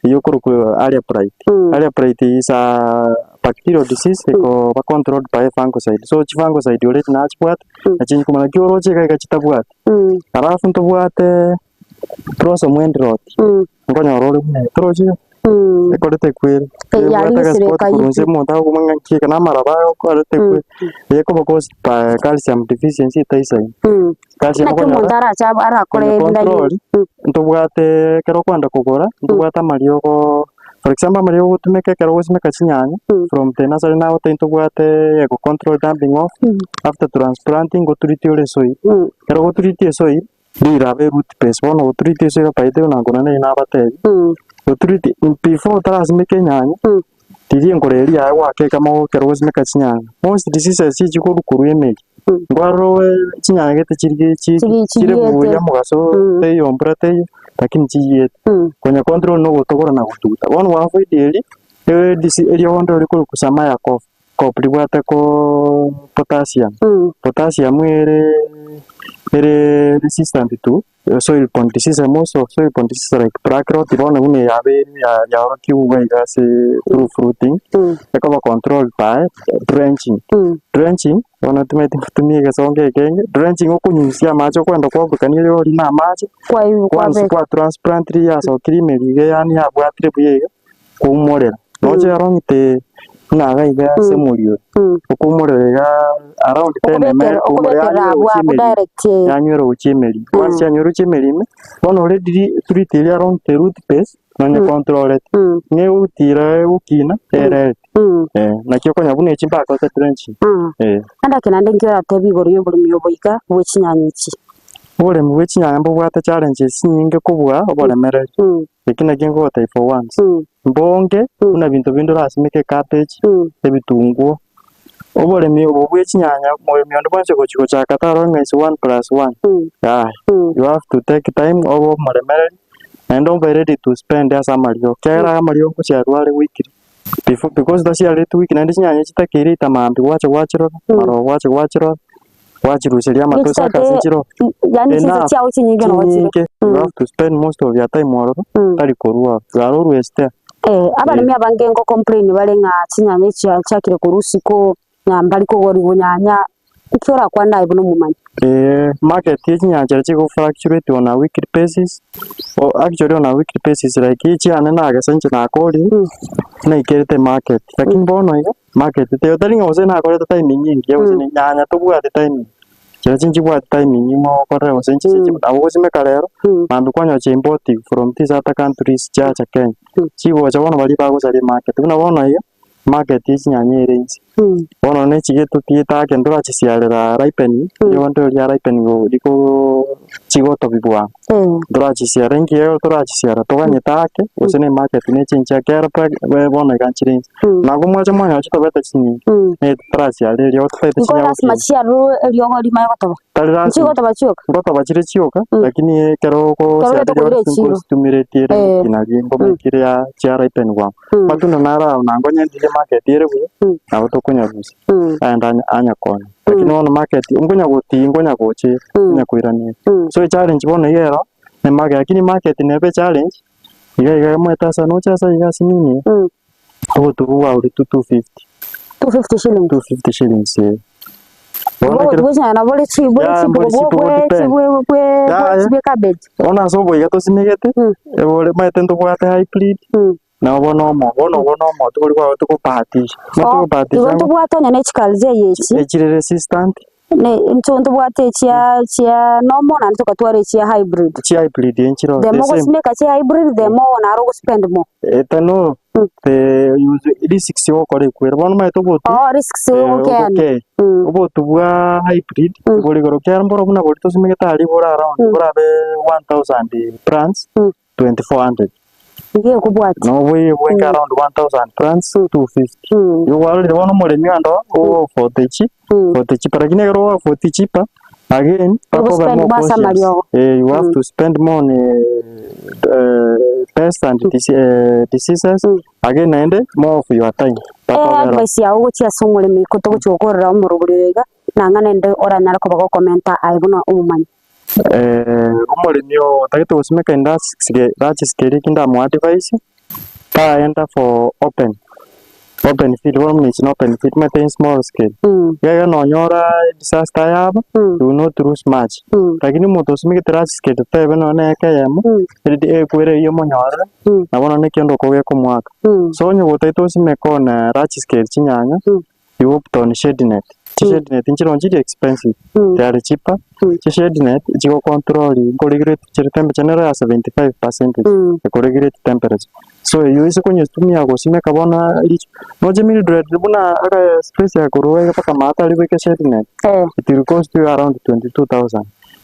eywo okorokwa early blight. Early blight is a bacterial disease ekoba controlled by fungicide. So chifungicide already nachibwate, nachi nchikomanya naki oroche iga iga chitabwati. Alafu ntobwate blossom end rot. Nkonyora ore buna etorochi ekorete ekwere, Eyio ebwate arisire agasipoti korwa inse ekaiti. omonto agokuma ng'a nki eke na amaraba akorete ekwere, ekoba caused by calcium deficiency etaisaini. Calcium Naki okonyora omonto arache arakore konye buna control, ntobwate ekero okoenda kogora, ntobwate amariogo for example amariogo ogotumeka ekero ogosimeka chinyanya, from the nursery nagotebi ntobwate ego control dumping off, after transplanting ngoturiti ore esoil, ekero ogoturiti esoil. Rirabe eroot base, bono goturiti ase iga by the way nankona nere nabatebi, goturiti before otarasimeka enyanya, riria enkoro eria yaye goaka ekamo ekero ogosimeka chinyanya, most diseases chikorwa korwa emeri, nkwarora chinyanya gete chiri chi Chiri chire chiyiete. buya mogaso teiyo mbura teiyo, lakini chiyiete. Konya control na ogotogora na gotuguta. Bono gwa avoid eria, edisi eriondo rikorokwa samaya cough. Cop ribwate ko potassium. Potassium ere ere resistant to soil borne diseases most of soil borne diseases like black rot bono buna yabeire yaorokigwe iga iga ase through fruiting, ekoba controlled by drenching. Drenching, bono timanyeti ngotumia egesongo ekenge, drenching okonyusia amache okoenda kwaburukania rirorio na amache, once kwa transplant riasokire ime riga yaani yabwatire buya iga. Koumorera, noche arong'ite buna iga iga ase omorio oyo, okoumorera iga around 10 ml Okobekera koumorera okobekera yanywera abwo gochia abwo emeri direct eh. yanywera gochia emeri. Once yanywera gochia emeri ime, bono already ri treat eria around the root base, nonye controlete, ng'a egotira egokina erete, eh, naki okonya buna echi mbakorete drenching, eh. Naende ake naende nki oratebie igoro ya oboremi obo iga bwe chinyanya echi? Oboremi bwe chinyanya mbobwate challenges chinyinge kobua oboremereri. Eki nakio nkogotebia for once, mbonge buna binto binde orasimeke ecabbage, ebitunguo, oboremi obo bwe chinyanya moremi onde bwensi ogochi gochaka tarora ng'a is one plus one, yaya, you have to take time obe omoremereri, Naende obe ready to spend ase amariogo, ekiagera amariogo ngochiarwa are weekly, before because tasiareti weekly naende chinyanya chitakeire ita maambia gwacha gwachirora, marogoba gwacha gwachirora, gwachiruseria amato ase Chitake akase chiroo yaani chinsa enough, chiago chinyinge nabo chire. chinyinge, you have to spend most of your time ororo, tari korwa ororo, you are always there. Abaremi abange ngo complain bare ng'a chinyanya echi chiachakire korwa isiko, ng'a mbari kogorigwa nyanya, Inki orakwane aye buna omomanyi? Market ye chinyanchera chigo fluctuate on a weekly basis, or actually on a weekly basis like echiane nagesa inche nakorire, naikerete market, lakini bono iga, market teiyo tari ng'a gose nakorete timing engiya gose ne nyanya tobwati timing, chiria nchibwati timing mokorere gose inche nabo ogosimeka rero, mambia kwanyora chia importing from these other countries chiacha Kenya, chigocha bono baria bagosaria emarket, buna bono iga. Market ye chinyanya ere inse. Bono ne chigeto tigetake ntorachisiarera ripening, rionde ria ripening riko chigotobi bwango. Ntorachisiara inki ero torachisiara toganyete ake gose ne market ne chinche ake ero bono iga nchire inse. Nabo mwacha mwanyora chitobete chinyinge, ne totarasiara erio totaete Igo chinyanya lasima gokina. chiarwe eriogo rimanye gotoba. Tari lasima. Nchigotoba chioka. Ngotoba chire chioka, lakini ekero Ekero ogosiareria tokoira ore echiro. nkochitumiretie ere rikina ringomekire ya chia ripen bwango. Matunda naro ao nango nyendirie market ere buya, nabo tokonyarusia, aende anya anyakonya. Lakini bono market nkonya gotii nkonya gochia nkonya koirania. So echallenge bono iga ero, ne market lakini market nebe echallenge, iga iga omanyete ase noche ase iga ase nini, obotuko bwagoretwe 250. 250 shillings. 250 shillings eh. Bono Obo ekero bwe nabo bore chi bore Yeah, chi mbore bwo cheap, bwe bo depend. bwe bwe Yeah, yeah. bwe cabbage. Bono ase oboiga tosimegete, ebore omanyete ntobwate hybrid, na obo nomo, bono obo nomo tobori kwaba tokobahatisha. Buna Oh, tokobahatisha igo ng'a ntobwate onye ne chikari eye echi. echire resistant. Ne intwe ntobwate echia chia normal naende togatwara echia hybrid. Chia hybrid enchire The the more same. ogosimeka chia hybrid the more naro ogospend more. Eta no the risks ogokora ekwera. Bono omanyete obotu Oh, risks ogokeani. ogokei. Obotu bwa hybrid bore igoro kiagera mboro buna boria tosimegete aria bore around borabe 1000 plants 2400. Iga ekobwatia. Noboiye bweke around 1000 plants 250. Igo kwarorire bono omoremi ande oo 40 chi 40 chipa lakini ekero ogoa 40 chipa again mpaka obe Ogospend more more ase cautious. amariogo. Eh, you have to spend more on pests and diseases again naende more of your time mpaka Eh, obere. advice yago gochia ase omoremi togochia gokorera omorobori oyo iga, nang'a naende oranyare koba gokomenta aye buna omomanyi. Omoremi otagete gosimeka in large scale eki ndamoa advice, taenda for open, open field bono buna echi na open field omanyete in small scale, ekiagera nonyora disaster yaba, you will not lose much, lakini omonto osimegete large scale totebe nonye na eka eyemo, erinde ekwere eywo omonyorere, nabo nonye ekende okwo gekomoaka. So onye gotagete osimeke on large scale chinyanya, you opt on shade net, chishade net nchire nchiri expensive, they are cheaper, chishade net chigo control nko regulate chire temperature nero ya 75 percentage, eko regulate temperature. So eywo ase konyetumia gosimeka bono richo, noche Mildred buna aka space ya korwa iga mpaka maate aria goika shade net, it will cost you around 22,000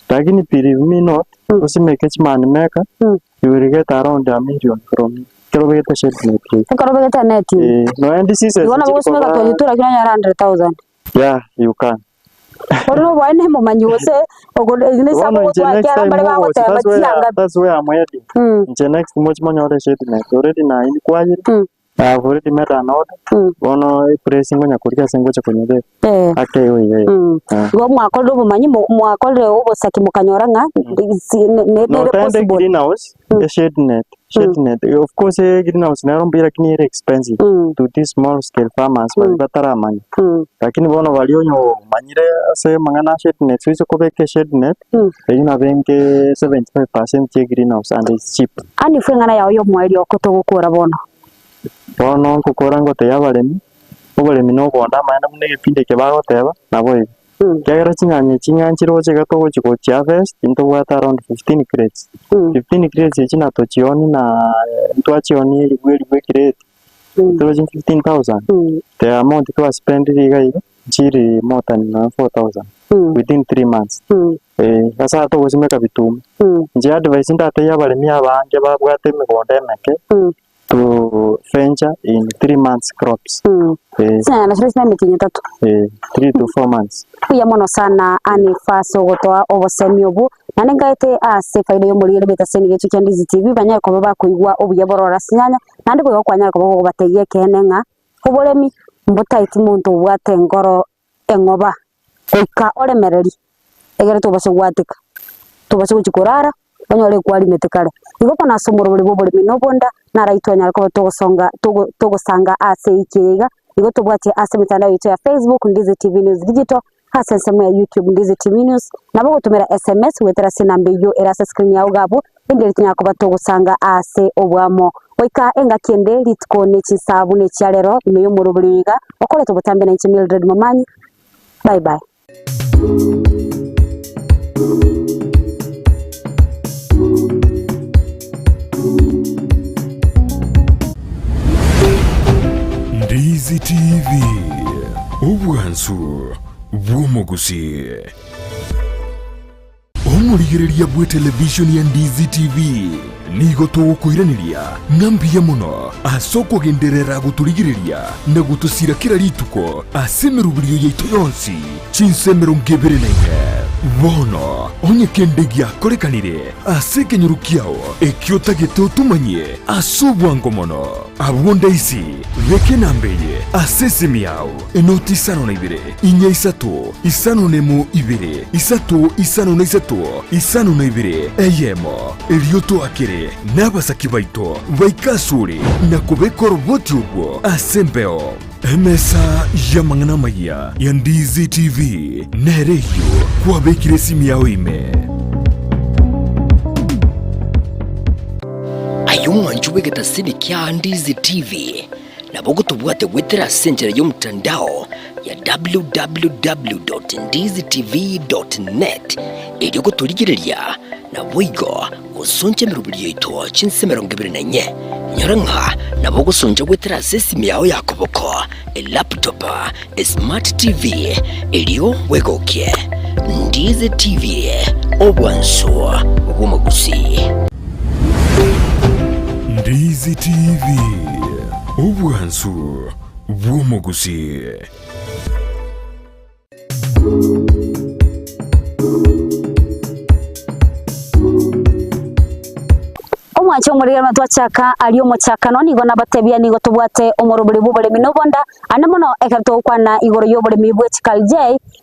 lakini believe me not, osimeke chiman maker, you will get around a million from it. Ekero obegete shade net eye. Ekero obegete net eye. Eh, nonya diseases Igo nabo nchiri ogosimeka koba 22 lakini onyore 100,000. Yeah, you can. Ore noboe ne omomanyi gose ogo ne Bono sabo inche gotwara next ekiagera time mbare mogocha, bagoteba that's where, chianga. that's where I'm heading. Inche next moche monyore shade net. Already na inquired, I have already made an order. Bono eplace ngonya korigia ase ngocha konyebeka. Ake igo iga iga. Igo mwakorire obomanyi, mwakorire obosaki mokanyora ng'a nere Notende possible. greenhouse, eshade net, shade net. Of course egreenhouse nero mbuya lakini ere expensive to these small scale farmers baria bataramanya. Lakini bono baria onye omanyire ase amang'ana a shade net, oise kobeka eshade net, eyio nabo enge 75% ya egreenhouse and it's cheap. Annie fwe eng'ana yao y'omoerio oko togokora bono. Bono ngokora ngotebia abaremi, oboremi nobonda amaene buna egepindi eke bagoteba, naboigo. Ekiagera chinyanya echi ng'a nchiroche iga togochi gochiharvest, ntobwate around 15 crates. 15 crates echi natochioni na ntwachioni eribu eribu ecrate, torochi 15,000, the amount twaspendire iga iga, nchiri more than nonye 4,000 within 3 months. Eh, ase aya togosimeka bituma. Inche advice ndatebie abaremi abange babwate emegondo emeke. to venture in 3 months crops. Eh. Chinyanya nachio chire emetienyi etato. Eh, 3 to 4 months. Mbuya mono sana Anifa ase ogotoa obosemi obwo, naende ngaete ase efaida y'omorwire bw'etaseni gecho kia Ndizi TV banyare koba bakoigwa obuya bororo ase chinyanya, naende boigo kwanyare koba gogobatebia ekeene ng'a oboremi mbotaeti monto obwate engoro eng'oba goika oremereri egere tobase gwateka, tobase gochia korara onyore ekwarimete kare. Igo bono ase omorobori bwa oboremi na obonda naro twanyare koba togosonga togo togosanga ase ewiki eye iga, igo tobwate ase emitandao yaito ya Facebook Ndizi TV News Digital, ase ensemo ya YouTube Ndizi TV News, nabo ogotumera SMS goetera ase enamba eyio ere ase escreen yao iga abwo, Engencho tonyare koba togosanga ase oboamo. Goika engaki ende, rituko ne chinsaa buna echia rero, ime y'omorobori oyo iga, okoreta obotambe nainche Mildred Momanyi. Bye bye. Ndizi TV, obwansu bw'omogusii. Omorigereria bw'etelevishoni ya Ndizi TV nigo togokoiraneria ng'a mbuya mono ase okogenderera gotorigereria na gotosira kera rituko ase emeroberio yaito yonsi chinsa 24. Bono onye kende giakorekanire ase ekenyoro kiao ekio otagete otomanyie ase obwango mono, abwo ndaisi beka enamba eye ase esimi yao. Enoti isano na ibere, inya isato, isano nemo ibere, isato isano na isato, isano na ibere, eyemo. Erio toakere nabasaki baito baike asore na kobeka oroboti orwo ase embeo. Emesa y'amang'ana amayia ya Ndizi TV nere eyio kwabekire esimi yao ime. Aye omwanchi bw'egetasini kia Ndizi TV, Nabo gotobwate goetera ase enchera y'omotandao ya www.ndizitv.net erio gotorigereria naboigo gosoncha emeroberi yaito chinse 24. Nyora ng'a nabo ogosoncha goetera ase esimi yao ya koboko, elaptop, esmart TV erio bwegokie. Ndizi TV, obwansu bw'omogusii. Ndizi TV, obwansu bw'omogusii. Omwanche omorigani twachaka aria omochakano nigo nabatebia nigo tobwate omorobori bw'oboremi na obonda, ande mono ekero togokwana igoro y'oboremi bwe chikalj,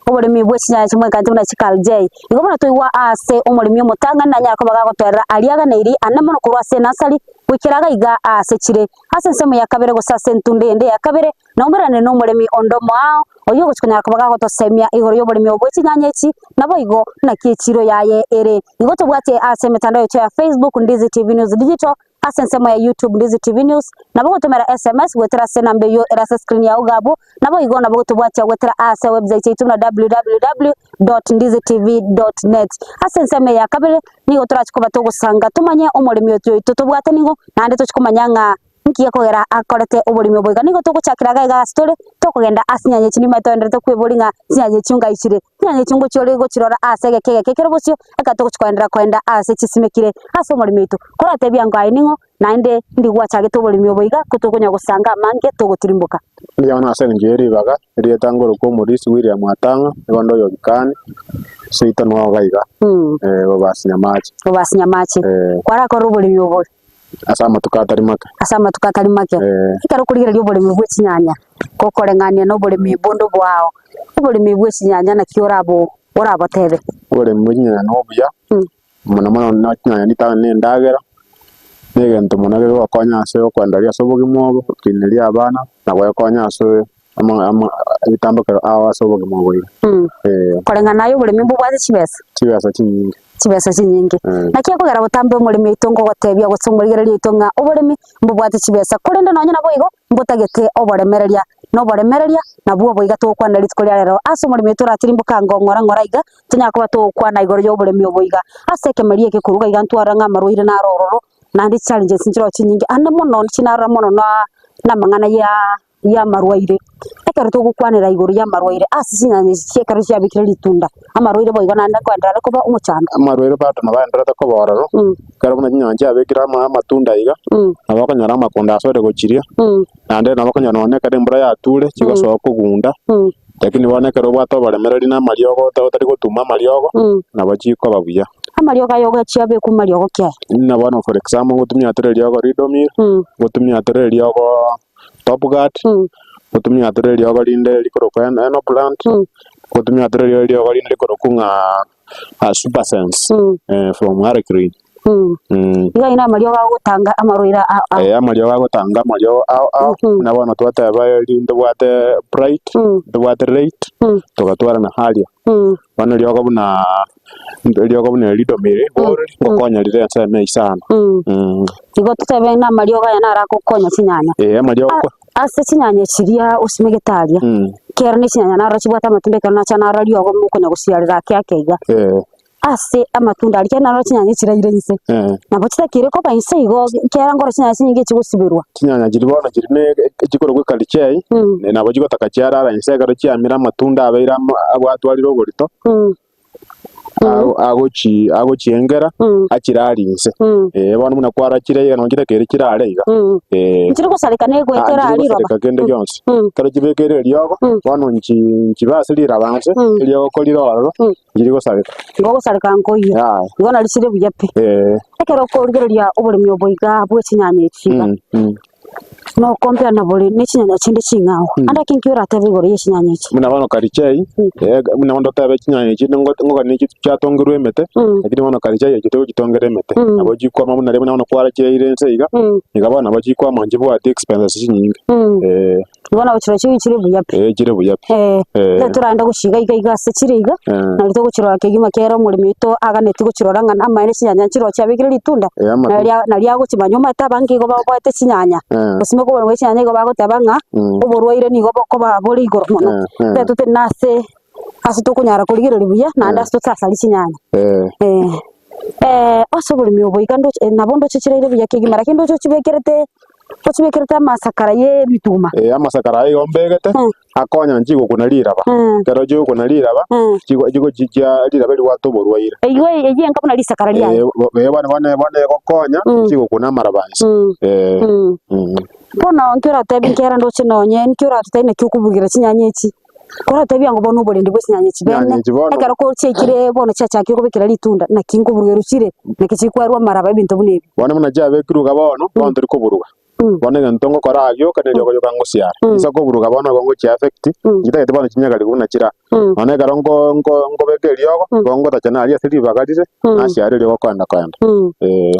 oboremi bwe chinyanya chimwekante buna chikalj. Igo bono toigwa aase omoremi omotang'ani nanyare koba gagotoerera aria aganeiri ande mono korwa ase enasari goikera iga iga aase chire. Ase ensemo ya kabere gose ase entunda eyende ya kabere, Naumerane nomoremi onde omoao, oyio ogochia konyara koba gagotosemia igoro y'oboremi obo bwe chinyanya echi, naboigo naki echiiro yaye ere. Igo tobwate ase emetandao yaito ya Facebook, Ndizi TV News Digital, ase ensemo ya YouTube, Ndizi TV News, nabo ogotomera SMS goetera ase enamba eyio ere ase escreen yao iga abwo, naboigo nabo gotobwatia goetera ase ewebsite yaito buna www.ndizitv.net. Ase ensemo eye ya kabere, nigo torachi koba togosanga tomanye omoremi oito tobwate nigo, naende tochi komanya ng'a Inki gekogera akorete oboremi obo iga? Nigo togochakera iga iga ase tore, tokogenda ase chinyanya echi nimaete togendererete kweboria ng'a chinyanya echio ngai chire. Chinyanya echio ngochia ore gochirora ase egeka egeke ekere bosio, ekero togochia kogenderera kogenda ase chisimekire ase omoremi oito. Koratebia ng'a aye ning'o, naende ndi gwachagete oboremi obo iga, ko tokonya gosanga amange togotirimboka. Mbuya mono ase engencho ye ribaga, erieta ngorokwa omorisia William Atang'a, nigo nde oyobikani, seito noyo iga iga, Bobasi Nyamache. Bobasi Nyamache. Kwarakorire oboremi obo? Ase amatuko atari make. Ase amatuko atari make. Ekero okorigereria oboremi bwe chinyanya, gokoreng'ania na oboremi bonde obwao, oboremi bwe chinyanya naki orabo orabotebe? Oboremi bwe chinyanya na obuya, mono mono na chinyanya ritang'ani na endagera, na egento mono kegokonya ase okwendereria ase obogima obo, gokineria abana, na goekonya ase ama ama ebitambokero ao ase obogima obo iga. Koreng'ana aye oboremi mbobwate chibesa? Chibesa chinyinge. Chibesa chinyinge. Naki ekogera botambe omoremi oito ngogotebia gose omorigereria oito ng'a oboremi mbobwate chibesa, korende nonye naboigo mbotagete oboremereria, na oboremereria nabwo obo iga togokwana rituko ria rero. Ase omoremi oito oratirimboka ango ng'ora ng'ora iga, tonyare koba togokwana igoro y'oboremi obo iga. Ase ekemeria eke koruga iga ntwarora ng'a amarwaire naro ororo, naende chichallenges nchiroo chinyinge, ande mono chinarora mono na namang'ana ya. y'amarwaire. Ekero togokwanera igoro y'amarwaire ase chinyanya echi chia ekero chiabekire ritunda, amarwaire boigo naende nkoenderera are koba omochando. Amarwaire bado nabo aendererete koba ororo, ekero buna chinyanya chiabekire ama amatunda iga, nabo okonyora amakonda asore gochiria, naende nabo okonyora nonye ekero embura yature, chigosoa kogunda, lakini bono ekero obwate oboremereri na amariogo ota otari gotuma amariogo, nabo chikoba buya. Amariogo aya ogachia abekwe mariogo ki aya? Buna bono for example ngotumia tore eriogo ridomil, ngotumia tore eriogo top guard, ngotumia tore eriogo rinde rikorokwa enoplant, ngotumia tore eriogo rinde rikorokwa ng'a super sense from harlequin. Iga aye namariogo agotanga amarwaire ao ao. Eh, amariogo agotanga amariogo ao ao, buna bono twateba eri ntobwate bright, ntobwate late, togatwara na harrier. Bono eriogo buna eriogo buna eri ridomire igoro ngokonya rire ensemo eyio sana. Igo totebe ng'a amariogo aya naro agokonya chinyanya. Eh, amariogo Ase chinyanya chiria osimegete aria, kero ne chinyanya naro chibwate amatunda ekero nacha naro riogo mokonya gosiarera ake ake iga. Ase amatunda aria, ekiagera naro chinyanya chiraire inse, nabo chitakeire koba inse igo, ekiagera nkoro chinyanya chinyinge chigosiberwa. Chinyanya chiria bono chiri ne chikorokwa ekarichei, nabo chigotaka chiarara inse ekero chiamire amatunda abeire amo abwatwarire oborito, agochi agochiengera achirare inse. Bono buna kwarachire iga nabo chitakeire chirare iga. Nchiri gosareka na egoetera Nchiri riroba. gosareka kende gionsi. Ekero chibekeire eriogo, bono nchi nchibe ase riraba inse, eriogo korire ororo, Nchiri gosareka. Igo ogosareka nkoiyo. Yaya. Igo nari chire buya pi. Eh. Ekero okorigereria oboremi obo iga bwe chinyanya echi iga, nokompea na bore ne chinyanya chinde ching'ao. Ande eke nki oratebe igoro ye chinyanya echi? Buna bono karichei, buna bono totebe chinyanya echi ngogania echi chiatongerwe emete, lakini bono karichei echi togochitongera emete. Nabo chikwama buna riria buna bono kwarachireire inse iga, iga bono nabo chikwama nchibwati expenses chinyinge. Igo nabo chirochio chire buya pi. Eh, chire buya pi. Eh, Eh. ekero toraende gochiga iga iga ase chire iga, Eh. nari togochirora kegima kere omoremi oito aganetie gochirora ng'a amaene chinyanya nchirochio abekire ritunda, Eh, amatu- naria naria agochimanya omanyete abange igo babwate chinyanya, Eh. gose oboremi bwa chinyanya igo bagoteba ng'a, Mm. oborwaire nigo bokoba bore igoro mono. Eh, eh. Ekero totari na ase ase tokonyara korigereria buya, naende ase totasarie chinyanya. Eh. Eh, ase oboremi obo iga ndoche nabo ndoche chiraire buya kegima lakini ndoche ochibekerete Ochibekerete amasakara y'ebituma. Ee, amasakara aya igo mbegete, akonya nchigokuna riraba. Ekero chigokuna riraba, chigo chigochi chia riraba ribwate oborwaire. Eywo eyio enga buna risakara riaye. Ee, bo ee bono bono bono egokonya chigokuna amaraba inse. Ee, Bono nki oratebie nkere ndoche nonye nki oratotebie naki okobugera chinyanya echi? Koratebie ango bono oborendi bwe chinyanya echi bene, Chinyanya echi bono. ekero ko chiaikire bono chiachakire kobekera ritunda, naki nkoburugerwa chire, naki chikwerwa amaraba ebinto buna ebi. Bono buna chiabekirwe iga bono, bono tori koburuga. Bono egento ngokora aa gioka neriogo rioka ngosiara. Inse koburuga bono igo ngochi affect, nchitagete bono chinyagarigwe buna chira. Nonya ekero nko nko nkobeka eriogo, igo ngotacha naria ase ribaga rire, nasiara eriogo koenda koenda. Eeh.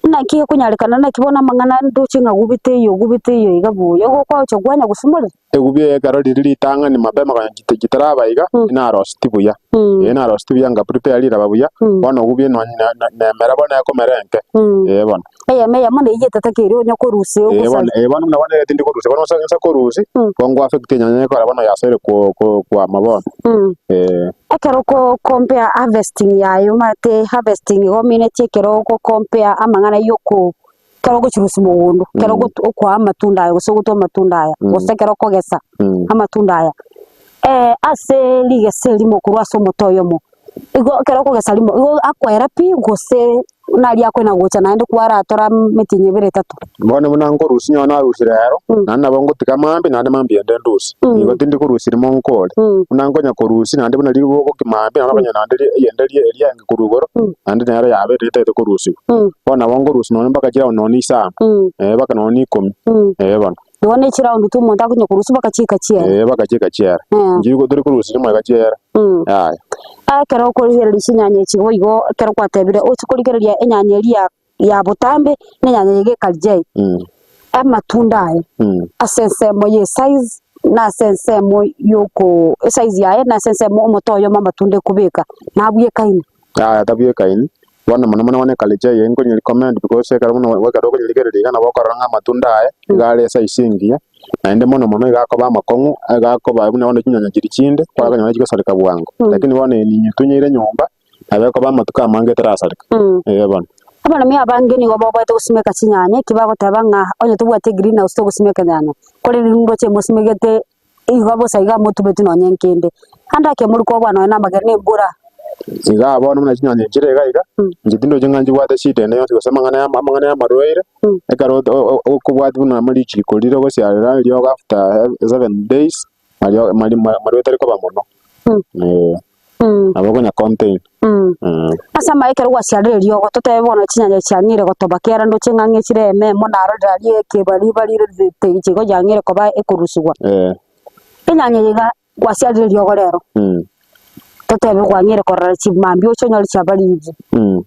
Naki ekonyarekana naki bono amang'ana ndoche ng'a gubete eyio gubete eyio iga buya, igo okwagocha kwanya gosumorera. Egubi eye ekero riria ritang'ani mapema konya chitaraba iga, naroseti buya. Ee naroseti buya nka prepare riraba buya, bono egubi nonye nemera bono ekomera enke, ee bono. Eyemo eyemo neyio etatakeire onye korusia Ee bono, ogosaria. ee bono buna bono ere tindi korusia, bono nse korusia, igo ngo affect enyanya ekora bono yasoire kwama bono, ee. Ekero oko compare harvesting yaye omanyete harvesting igo ominetie ekero ogo compare amang'ana ya oko ekero ogochirusia mogondo, ekero ogotu okoa amatunda aya gose ogotwa amatunda aya, gose ekero okogesa amatunda aya. Ase rigesa erimo korwa ase omote oyomo, igo ekero okogesa rimo, igo akoera pi gose naria akoenda gocha naende kwaratora emetienyi ebere etato. Bono buna nkorusia nyowe narusia rero, naende nabo ngotiga mambia naende mambia ende ndusie. Nigo tindi korusia rimo nkore. Buna nkonya korusia naende buna riria bogokia mambia naende okonya naende ri eyende ria eria enge korwa igoro, naende nero yabeire etagete korusiwa. Bono nabo nkorusia nonye mpaka chiround nonye isano, mpaka nonye ikomi, eh bono. Igo ne chiround tu omonto akonya korusia mpaka chiika chiere. Eh, mpaka chiika chiere. Inche igo tori korusia rimo iga chiere. Yaya. Ekero okorigereria chinyanya echi boigo ekero gwatebire oche korigereria enyanya eria ya botambe na enyanya eye gekarijei, amatunda aye ase ensemo ye esize na ase ensemo yoko esize yaye na ase ensemo omote oyomo amatunda ekobeka nabwekaine. Yaya tabwekaini, bono mono mono bono eculture eye nkonya recommend because ekero buna ekero okonyerigereria iga nabo okorora ng'a amatunda aya iga are esize engiya, naende mono mono iga akoba amakong'u, iga akoba buna bono chinyanya chiria chinde, kwakonyora chigosareka bwango. Lakini bono eye ninye tonyeire nyomba, nabo ekoba amatuko amange etarasareka, eh bono. Abaremi abange nigo baoboete gosimeka chinyanya eki bagoteba ng'a onye tobwati egreenhouse togosimeka enyanya, korende nindoche mosimegete iga bosa iga motubeti nonye nkende. Ande ake mori kobua nonye na amagena na embura. Igaa bono buna chinyanya nchire iga iga, inche tindochi ng'a nchibwate shida ende yonsi gose amang'ana ya amang'ana ya amarwaire, ekero oto o- o- okobwati buna amarichiko rire ogosiarera eriogo after 7 days, mario mari marwaire tari koba mono, nabo okonya contain. Ase amaye ekero gwasiarire eriogo, totebe bono chinyanya chiang'eire gotoba kera ndoche ng'a ng'e chire eme emo narorire aria ekebari barire chigo chiang'eire koba ekorusigwa. Enyanya eye iga gwasiarire eriogo rero, totebe kwang'eire korora chimambia oche onyore chiabariri,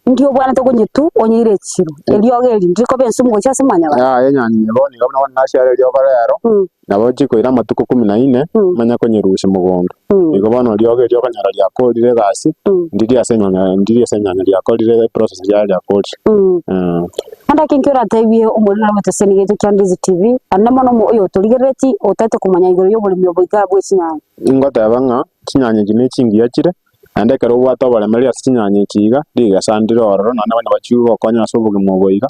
ndi obwanete konyetwa onyeire echiro, eriogo eri ndikoba ensumu gochia ase mwanyabanto? Yaya enyanya eye bono iga buna bono nasiara eriogo rero, nabo chikoira amatuko kumi na ine, manye konyerusia mogondo. Igo bono riogo erio okonyora riakorire egasi, ndiri ase enyanya ndiri ase enyanya riakorire eprocess riaye riakorire. Naende eke nkio oratebie omorwani ore omocheseni gento kia Ndizi TV, ande mono omo oyotorigerereti otaete komanya igoro y'oboremi obo iga bwe chinyanya. Ningoteba ng'a chinyanya echi nechingiya chire, naende ekero obwate oboremereria ase chinyanya echi iga, rigesa ndire ororo naende abande bachie gokonya ase obogima obo iga,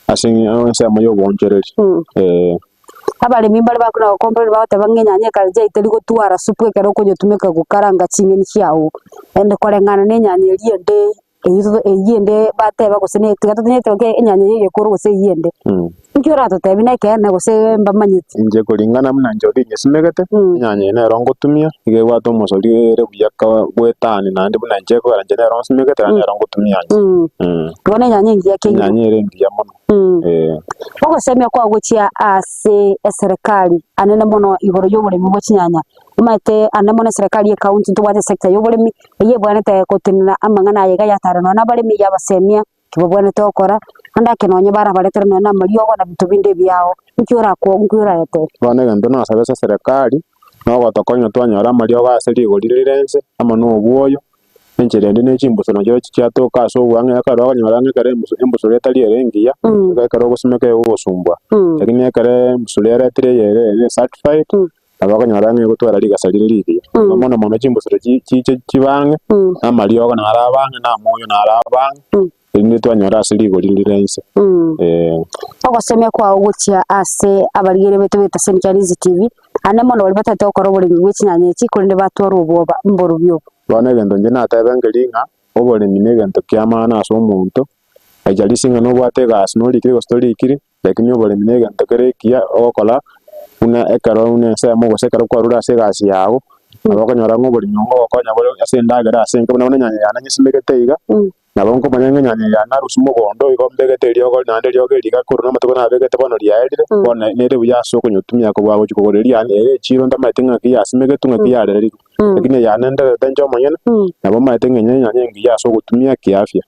ase ensemo ya oboonchoreria, eh. Abaremi mbare bakona gokomborera bagoteba ng'a enyanya ekare yaito rigotwara supu ekero okonyetumeka gokaranga ching'eni chiago, naende koreng'ana na enyanya eria ende eyio eyio ende bateba gose ne tiga totinyete enyanya eye egekoro gose eyio ende. Inki oratotebi na ekeene gose mbamanyeti? Inche koringana buna inche oria inyesimegete, enyanya eye nero ngotumia, iga ebwate omosori ere buya goetania naende buna inche ekogera inche nero nsimegete naende nero ngotumia inche. Bono enyanya engiya kegima. Enyanya ere engiya mono, eh. Ogosemia kwao gochia ase eserekari anene mono igoro y'oboremi bwe chinyanya, omanyete ande mono eserekari y'ecounty ntobwate esector y'oboremi, eyio ebwenerete gotenena amang'ana aya iga yatara nonya na abaremi yabasemia ki babwenerete gokora, naende ake nonye barabaretere nonya na amariogo na ebinto binde ebiao, nki orakwo nki orayetebie? Bono egento nasabe ase eserekari, nogotokonya twanyora amariogo ase rigori rire inse, amo na obwoyo, enchera ende ne chimbusu nachio chiatoka ase obwang'e ekero okonyora ng'a ekero embusu embusuro etari ere engiya, igo ekero ogosimeka egogosumbua. Lakini ekero embusuro eretire eye ere ere certified, nabo okonyora ng'a egotwara rigesa rire rigiya. Igo mono mono chimbusuro chi chiche chibang'e, na amariogo naro abang'e, na amoyo naro abang'e, erinde twanyora ase rigori rire inse, eh. Ogosemia kwao gochia ase abarigereria baito b'etaseni kia Linzi TV, ande mono baria batagete gokora oboremi bwe chinyanya echi korende batware obwoba mborobio obo. Bono egento inche natebe nkeri ng'a oboremi na egento kia maana ase omonto, haijalishi ng'a nobwate egasi norikire gose torikiri, Lakini oboremi negento kere ekiya ogokora buna ekero buna ensemo gose ekero kwarure ase egasi yago, nabo okonyora ng'a oboremi obo ngogokonya bore ase endagera ase enka buna bono enyanya yane nyesimegete iga, nabo nkomanya ng'a enyanya eye yane narusia mogondo igo mbegete eriogo naende eriogo eri iga korwa namatuko nabegete bono riaerire, bono nere buya ase okonyotumia kobua gochia kogora eria yane ere echiro ntamanyeti ng'aki yasimegetwe ng'aki yarererigwe. Lakini eyane ndererete inche omonyene, nabo omanyete ng'a enyanya engiya ase ogotumia kiafya,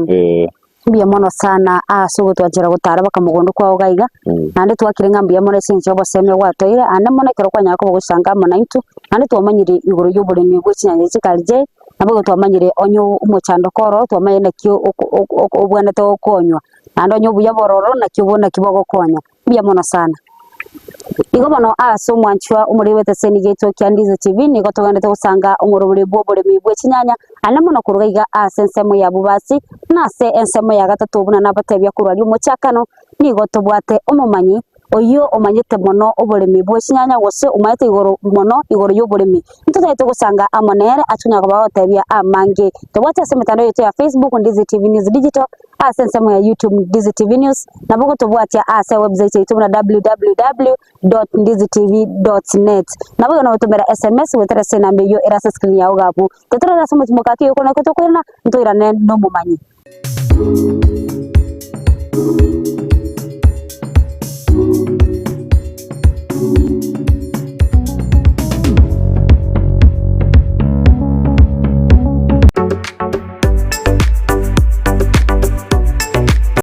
eh. Mbuya mono sana ase ogotwanchera gotara baka mogondo kwao iga iga, naende twakire ng'a mbuya mono ase eng'encho y'obosemia gwatoeire, aande mono ekero kwanyara koba gosanga amo naintwe, naende twamanyire igoro y'oboremi bwe chinyanya echi chikari je, naboigo twamanyire onye omochandoko ororo twamanyire naki oko- oko obwenerete gokonywa, naende onye obuya bororo naki obo naki bogokonya, mbuya mono sana. Igo bono ase omwanchwa omoriri bw'eteseni giaito kia Ndizi TV nigo togenderete gosanga omorobori bw'oboremi bwe chinyanya ande mono koruga iga ase ensemo ya Bobasi na ase ensemo ya gatato buna nabatebia korwa aria omochakano nigo tobwate omomanyi oyio omanyete mono oboremi bwe chinyanya gose omanyete igoro mono igoro y'oboremi. Ntotagete gosanga amo nere ase onyare koba ogotebia amange. Tobwate ase emetandao yaito ya Facebook Ndizi TV News Digital ase ensemo ya YouTube Ndizi TV News, nabo gotobwatia ase ewebsite yaito buna www.ndizitv.net. Nabo igo nogotomera SMS goetera ase enamba eyio ere ase escreen yao iga abwo. Totorore ase omotimoka ki oyokona tokoirana, ntoirane nomomanyi.